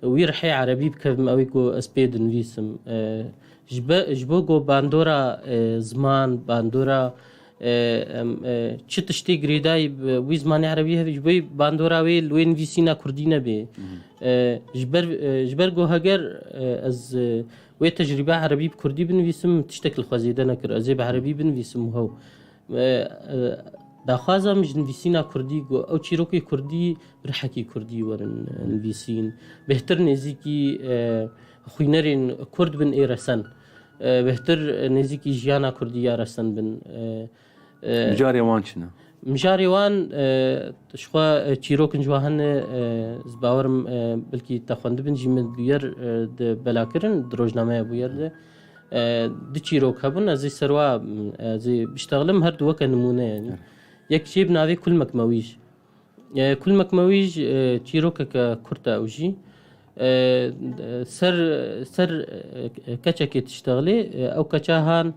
wî rihê erebî bikevim, ew ê ku ez pê dinivîsim. E, ji be-, ji bo ku bandora, e, ziman, bandora, e, em, e, çi tiştê girêdayî bi wî zimanê erebî hevî, ji bo bandora wê li wê nivîsîna kurdî nebê. E, ji ber, e, ji ber ku heger, e, ez, e, wê tecrîbe erebî bi kurdî binivîsim, tiştek li xwe zêde nekir. Ez ê bi erebî binivîsim û hew. E, e, daxwaza min ji nivîsîna kurdî ku ew çîrokê kurdî bi rihekî kurdî werin, e, nivîsîn. Bêhtir nêzîkî, e, xwînerên kurd bin ê resen. E, bêhtir nêzîkî jiyana kurdî ya resen bin. E, e, Mijarê wan çi ne? Mijarê wan, e, ji xwe, e, çîrokin ji wan hene, e, ez bawerim, e, belkî te xwendibin jî, min bûyer, e, di belakirin, di rojnameya bûyer de. E, du çîrok hebûn, ez ê serwa, ez ê biştexlim, her du weke nimûne, yanî. Evet. Yek jê bi navê Kulmek Mewîj. E, Kulmek Mewîj, e, çîrokeke kurt e ew jî. E, ser, ser, e, keçekê diştexilê, e, ew keça han,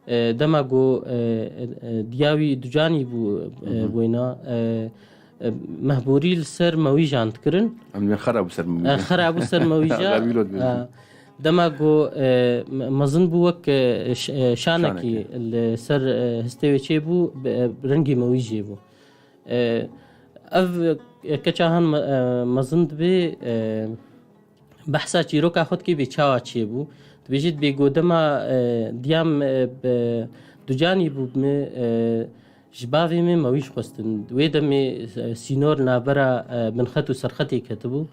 e, dema ku, e, e, diya wî ducanî bû, e, Hı hı. Wêna, e, e, mehborî li ser mewîjan dikirin. Em dibên xera bû ser mewîja. E, xera bû ser mewîja. Xerî lo dibên. E, dema ku, e, me-, mezin bû wek, e, ş-, e, şanekî Şanekî. Li ser, e, histê wê çêbû, bi, e, rengê mewîjê bû. E, ev keça han me-, e, mezin dibê, e, behsa çîroka xwe dikê bê çawa çêbû. Dibêjî dibê ku dema, e, diyam, e, bi ducanî bû min, e, ji bavê min mewîj xwestin. Wê demê, e, sînor navbera, e, binxet û serxetê ketibû.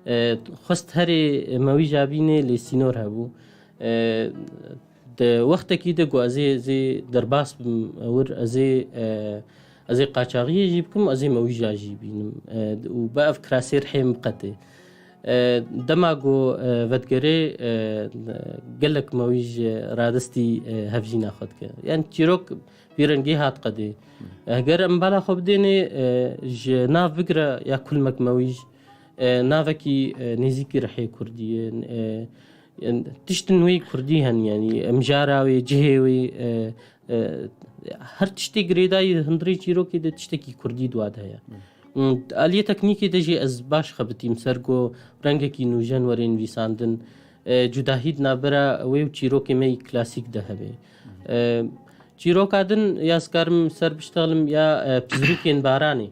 E, xwest herê mewîja bînê lê sînor hebû. E, Di wextekî de ku ez ê, ez ê derbas bim wir, ez ê, e, ez ê qaçaxiyê jî bikim, ez ê mewîja jî bînim. E, û bi ev kirasê rihê min biqetê. E, dema ku, e, vedigerê, e, gelek mewîj, e, radestî, e, hevjîna xwe dike. Yani çîrok vî rengî hat qedê. Heger em bala xwe bidênê, e, ji nav bigire ya kulmek mewîj, e, navekî, e, nêzîkî rihê kurdî ye. E, Yan, tiştin wê kurdî hen, yanî, em jara wê, cihê wê, e, e, her tiştê girêdayî hundirê çîrokê de tiştekî kurdî di wa de heye. Hmm, aliyê teknîkê de jî ez baş xebitîm ser ku rengekî nûjen were nivîsandin. E, cudahî di navbera wê û çîrokê me yî klasîk de hebe. E, çîroka din ya ez karim ser biştexlim ya, e, pizrûkên baranê.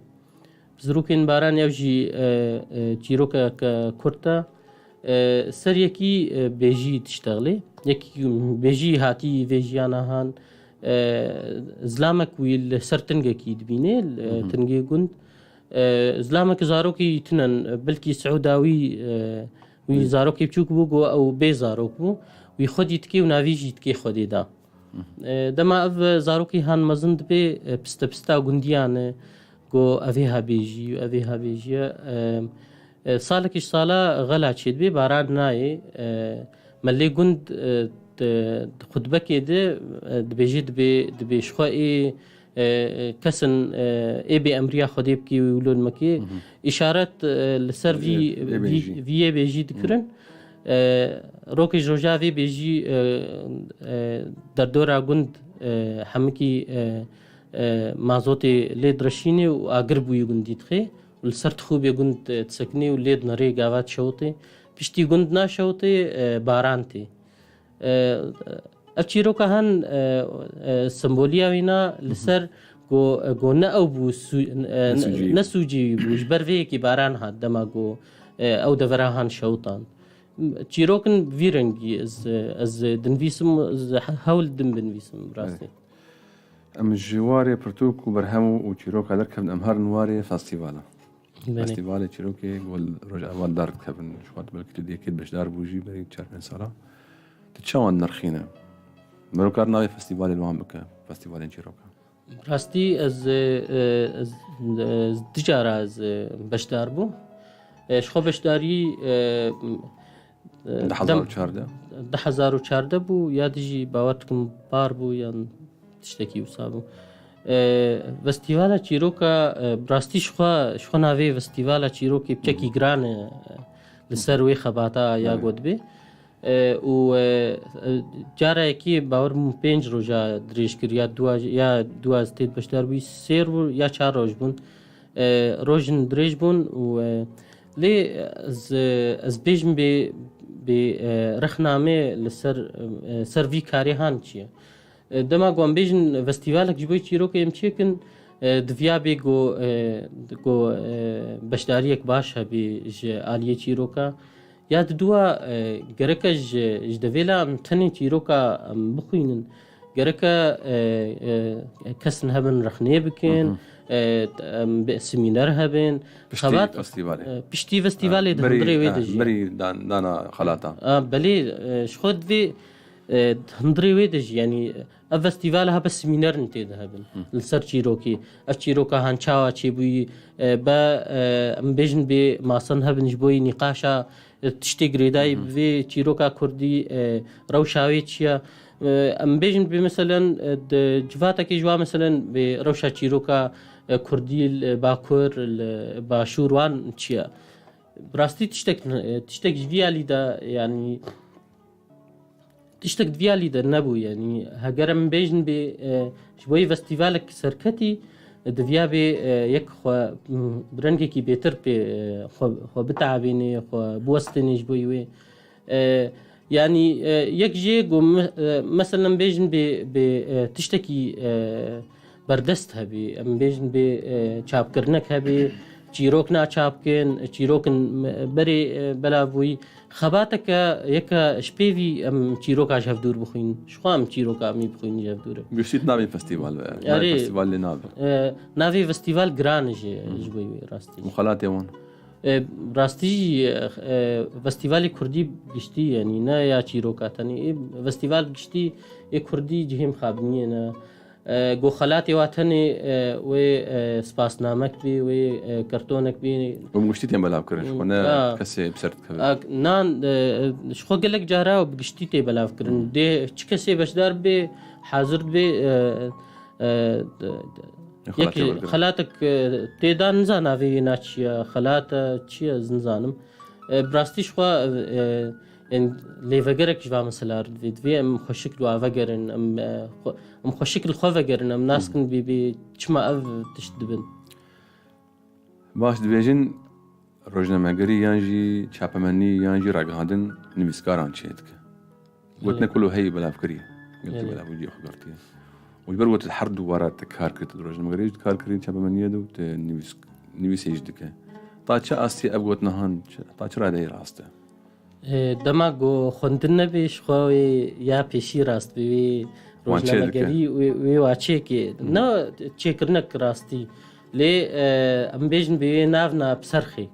Pizrûkên baran ew jî, e, e, çîrokeke kurt e. E, ser yekî, e, bêjî diştexlê. Yekî bêjî hatî vê jiyana han, e, zilamek wî li ser tingekî dibînê, li, e, Hı hı. tingê gund. E, zilamek zarokî tinen, belkî siûda wî, e, wî Hı. zarokê biçûk bû, ku ew bê zarok bû. Wî xwedî dikê û navî jî dikê xwedê da. E, dema ev zarokî han mezin dibe, e, piste pista gundiyan e, ku evê ha bêjî û evê ha bêjiye. E, e, salekî ji sala xela çêdibe, baran nayê. E, melê gund, e, di, di xutbekê de, e, dibêje, dibê, dibê ji xwe ê, e, e, kesin, e, ê bê emriya Xwedê bikê wî wilo nimekê. Hı hı. Îşaret, e, li ser vî, Vî yê, ê vî, bêjî. vî yê bêjî dikirin. E, rokê ji roja vê bêjî, e, e, derdora gund, e, hemikî, e, e, mazotê lê direşînê û agir bûyî gundî dixê û li ser tixûbê gund, e, disekinê û lê dinerê gava dişewitê. Piştî gund naşewitê, e, baran tê. E, ev çîroka han, e, e, semboliya wîna Hı hı. li ser ku, ku ne ew bû, su-, e, Ne sûcî. ne sûcî wî bû. Ji ber vê yekê baran hat dema ku, e, ew devera han şewitan. Çîrokin vî rengî ez, ez dinivîsim, ez hewl dim binivîsim, bi rastî. Evet. Em ji warê pirtûk û berhem û çîroka derkevin, em herin warê festîvala. Belê. Festîvalê çîrokê ku li Rojava dar dikevin. Ji xwe belkî tu di yekê beşdar bû jî berî çar pênc sala. Tu çawa nirxîne? Mero kar navê festîvalê li wan bike, festîvalên çîroka. Rastî ez, e, e, ez, e, ez du cara ez, e, beşdar bûm. E, ji xwe beşdarî, e, e, Du hezar û çardeh? dem-, du hezar û çardeh bû, ya dijî bawer dikim bar bû yan tiştekî wisa bû. E, Festîvala Çîroka, e, bi rastî ji xwe, ji xwe navê Festîvala Çîrokê piçekî Hı hı. giran e, li ser wê xebata ya Belê. got bê. E, û, e, e, cara yekê bawer bûm pênc roja dirêj kir, ya dua, ya dua ez tê de beşdar bûyî, sê roj ya çar roj bûn. E, rojin dirêj bûn û, e, lê ez, ez bêjim bê, bê, e, rexna me li ser, e, ser vî karê han çi ye? E, dema ku em bêjin festîvalek ji bo çîrokê em çêkin, e, diviya bê ku, e, ku, e, beşdariyek baş hebê ji aliyê çîroka. Ya di dua, e, gereke ji, ji devêla em tenê çîroka em bixwînin. Gereke, e, e, kesin hebin rexnê bikin, Hı hı. e, em bi semîner hebin. Piştî Xebat, festîvalê. e, piştî festîvalê Ha, di berî, hundirê wê ha, de jî. berî dan-, dana xelatan. A, belê, e, ji xwe divê, e, hundirê wê de jî, yanî, ev festîval ha bes semînerin tê de hebin. Hı. Li ser çîrokî. Ev çîroka han çawa çêbûyî, e, be, e, em bêjin bê masan hebin ji bo yî nîqaşa, e, tiştê girêdayî Hı hı. bi vê çîroka kurdî, e, rewşa wê çi ye? E, em bêjin bê meselen, e, di civatekê ji wa meselen bê rewşa çîroka, e, kurdî li Bakur, li Başûr wan çi ye? Bi rastî tiştek, e, tiştek ji vî alî de, yanî, tiştek di vî alî de nebû, yanî heger em bêjin bê, e, ji bo yê festîvalek serketî, e, diviya bê, e, yek xwe, m, bi rengekî bêtir pê, e, xwe, xwe biteabînê, xwe biwestênê ji bo wê. E, yanî, e, yek jê ku me-, e, meselen bêjin bê, bê, e, tiştekî, e, berdest hebî, em bêjin bê, e, çapkirinek hebî, çîrok naçap kin, çîrokin berê, e, belav bûyî. Xebateke yeke ji pêvî em çîroka ji hev dûr bixwîn. Ji xwe em çîroka em ê bixwîn ji hev dûr. Giştî navê festîval be. Navê Erê. Festîval lê nabe. E, navê festîval giran e ji, ji bo wê rastî. Û xelatê wan? E, rastî jî, e, e, festîvalê kurdî giştî, yanî ne ya çîroka tenê. Ê, festîval giştî ê kurdî cihê mixabiniyê ne. E, go xelatê wa tenê, e, wê, e, spasnamek bê, wê, e, kartonek bê. Û bi giştî tên belav kirin, ji xwe ne Ya. Kesê bi ser dikeve. Ak-, nan, e, ji xwe gelek cara bi giştî tê belav kirin. Hı. Dê çi kesê beşdar bê, hazir bê, e, e, de, de, Xelatê yekî wergirin. Xelatek, e, tê da nizana vê yê na çi ye, xelat e, çi ye, ez nizanim. E, bi rastî ji xwe, e, Ên lêvegerek ji va mesela re divê, divê em xweşik li wa vegerin, em, e, xwe, em xweşik li xwe vegerin, em nas kin bê, bê çima ev tişt dibin. Baş, dibêjin rojnamegerî yan jî çapemenî yan jî ragihandin nivîskaran çêdike. Gotine Belê. Ku lo heyî belav kiriye. Gelkî Belê. Belav bû xwe girtiye. Û ji ber got her du wara te kar kir, tu di rojnamegeriyê jî kar kirî, çapemeniyê de û te nivîs-, nivîsê jî dike. Ta çi astî ev gotina han, çi, ta çi radeyê rast e? E, dema ku xwendin nebê, ji xwe wê ya pêşî rast bê, wê Wan çê dike. Rojnamegerî, wê, wê wa çêkê. Hmm. Ne çêkirinek rastî. Lê, e, em bêjin bê wê nav na bi ser xê.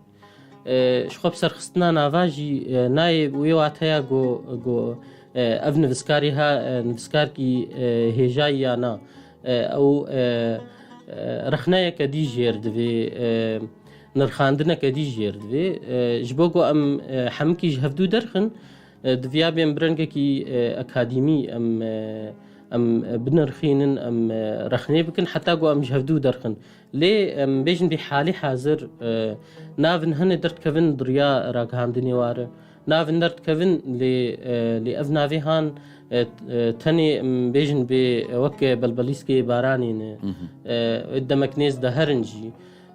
E, ji xwe bi serxistina nava jî, e, nayê wê wateya ku, ku, e, ev nivîskarî ha, e, nivîskarkî, e, hêjayî ya na. E, ew, e, e, rexneyeke dî jêr divê, e, nirxandineke dî jêr divê. E, ji bo ku em, e, hemikî ji hevdû derxin, e, diviya bê em bi rengekî, e, akademî em, e, em, e, binirxînin, em, e, rexnê bikin, heta ku em ji hevdû derxin. Lê em bêjin bê halî hazir, e, navin hene derdikevin di riya ragihandinê ware. Navin derdikevin lê, e, lê ev navê han, e, e, tenê em bêjin bê wek belbelîskê baranê ne. Mhm. E, demek nêz de herin jî.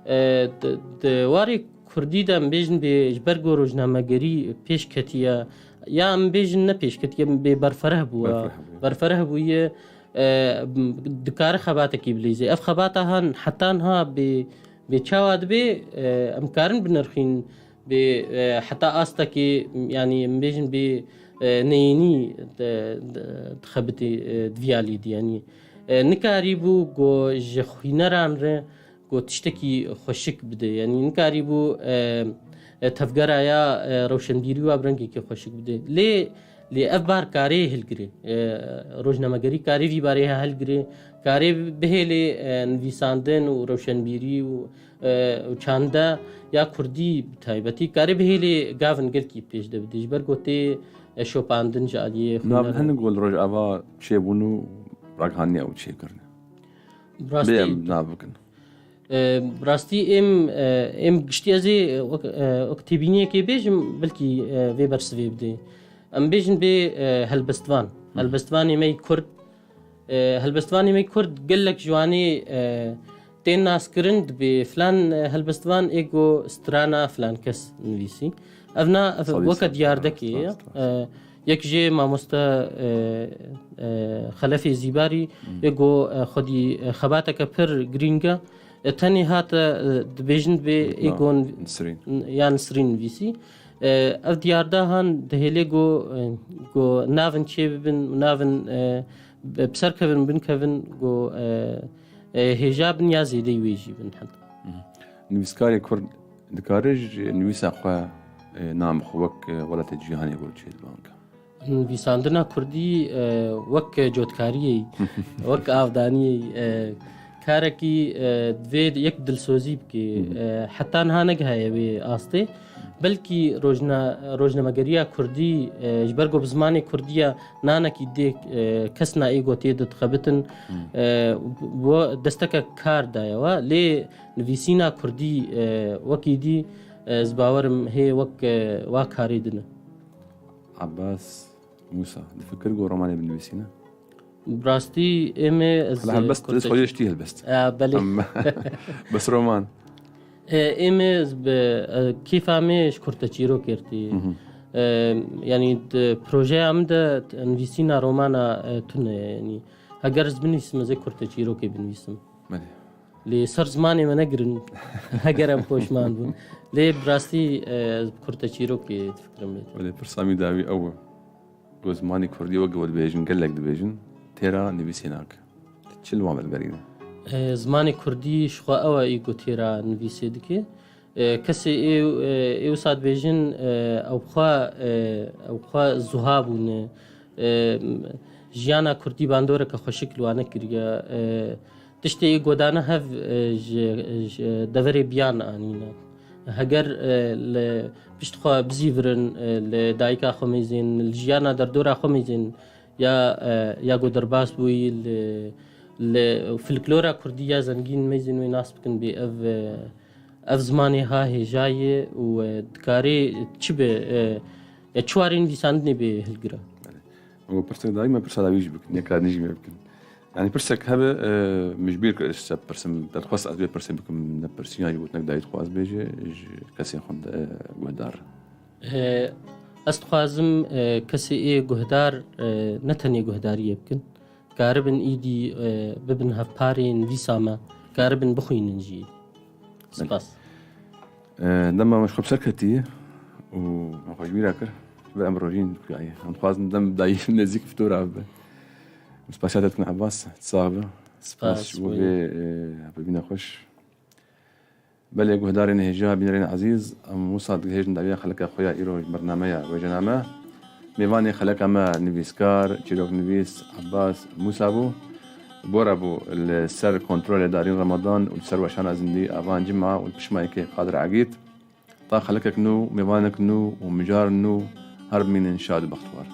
E, di, di warê kurdî de em bêjin bê ji ber ku rojnamegerî pêş ketiye, ya em bêjin ne pêş ketiye, bê berfereh bûye. Berfereh bûye. Berfereh bûye, e, dikare xebatekî bilîzê. Ev xebata han heta niha bê, bê çawa dibê, e, em karin binirxîn bê, e, heta astekê, yanî em bêjin bê, e, neyînî di, di, dixebitê, e, di viya lîdî. Yanî, e, nikarîbû ku ji xwîneran re ku tiştekî xweşik bide. Yanî nikarîbû, e, e, tevgera ya, e, rewşenbîrî wa bi rengekî xweşik bide. Lê, lê ev bar karê hilgirê. E, rojnamegerî karê vî barê ha hilgirê. Karê bihêlê, e, nivîsandin û rewşenbîrî û, e, û çanda ya kurdî bi taybetî. Karê bihêlê gavin gelkî pêş de bide. Ji ber ku tê, e, şopandin ji aliyê Nav xwîneran. Hin ku li Rojava çêbûn û ragihandinê ew çêkirine. Bi rastî Bê em nav bikin. E, bi rastî êm, e, êm giştî ez ê, e, wek, e, wek têbîniyekê bêjim, belkî, e, vê bersivê bidê. Em bêjin bê, e, helbestvan. Hı. Helbestvanê me yî Kurd. E, helbestvanê me yî Kurd gelek ji wanê, e, tên naskirin, dibê filan, e, helbestvan ê ku strana filan kes nivîsî. Ev na, ev Salih weke Salih, diyardekê ya. Salih Salih. E, Yek jê mamoste, e, e, Xelefê Zîbarî, Hmm. yê ku, e, xwedî, e, xebateke pir girîng e. E, tenê hate, e, dibêjin bê ê Na, ku n-, Nisrîn. n-, ya Nisrîn nivîsî. E, ev diyarda han dihêlê ku, e, ku navin çê bibin, navin, e, bi, bi ser kevin, bin kevin, ku, e, e, hêja bin ya zêdeyî wê jî bin heta. Mhm. Nivîskarê Kurd dikare ji nivîsa xwe, e, nam xwe wek, e, welatê cîhanê got çêdibe anka? Nivîsandina Kurdî, e, wek cotkariyê, wek avdaniyê, e, karekî, e, divê yek dilsozî bike. Mhm. E, heta niha negihaye wê astê. Belkî rojna-, rojnamegeriya Kurdî, e, ji ber ku bi zimanê Kurdî ya nanekî dê, e, kes na ê gotê didixebitin, Hmm. e, bo desteke kar daye we. Lê nivîsîna Kurdî, e, wekî dî, e, ez bawerim hê wek, e, wa karê din e. Abbas Musa, difikir ku romanê binivîsîne? Bi rastî êm ê ez Hala helbest, ez kurte- xwedê ji tî helbest. E, belê. Em, bes roman. E, êm ê ez bi, e, kêfa me ji kurteçîrokê re tî. Mhm. E, yanî di projeya min de nivîsîna romana, e, tune ye. Yanî heger ez binivîsim, ez ê kurteçîrokê binivîsim. Belê. Lê ser zimanê me negirin, heger em poşman bûn. Lê bi rastî, e, kurteçîrokê difikirim lê. Belê, pirsa min dawî ew e. Ku zimanê kurdî weke we dibêjin, gelek dibêjin, têra nivîsê nake. Çi li wan vedigerîne? E, zimanê kurdî ji xwe ew e, î ku têra nivîsê dike. E, kesê ê, e, ê wisa dibêjin, e, ew xwe, e, ew xwe zuha bûne. E, jiyana kurdî bandoreke xweşik li wan nekiriye. E, tiştê ê godane hev, e, ji, ji deverê biyan anîne. Heger, e, li pişt xwe bizîvirin, e, li dayika xwe mêzên, li jiyana derdora xwe mêzên, ya, e, ya ku derbas bûyî, li, li folklora kurdî ya zengîn mêzên wê nas bikin bê ev, e, ev zimanê ha hêja ye û, e, dikarê çi be, e, ya çi warê nivîsandinê bê hilgire. Belê. Û pirsek dayî me pirsa dawî jî bikin, ya ka nî jî me bikin. Yani pirsek hebe, e, min ji bîr kir, ez te pirsim, te dixwest ez vê pirsê bikim, ne pirsiya jî gotinek dayî dixwaz bêje, ji kesê xwe de, e, guhdar. E, ez dixwazim, e, kesê ê guhdar, e, ne tenê guhdariyê bikin, karibin îdî, e, bibin hevparên nivîsa me, karibin bixwînin jî. Spas. E, dema me ji xwe bi ser ketiye û me xwe ji wî re kir, ji ber em rojîn kuyayê. Em dixwazin dem dayî nêzîk fitora bibe. Spasiya te dikin Ebas, sax be. Spas, Spas ji bo wê. Vê, e, hevpeyvîna xweş. Belê guhdarên hêja, bînerên ezîz, em wisa digihêjin dawiya xeleka xwe ya îro ji bernameya wêjename. Mêvanê xeleka me nivîskar, çîroknivîs Abbas Musa bû. Bora bû li ser kontrolê Darîn Ramadan û li ser weşana zindî Avan Cima û li pişmayekê Qadir Egîd. Ta xelekek nû, mêvanek nû û mijar nû her bimînin şad û bextewar.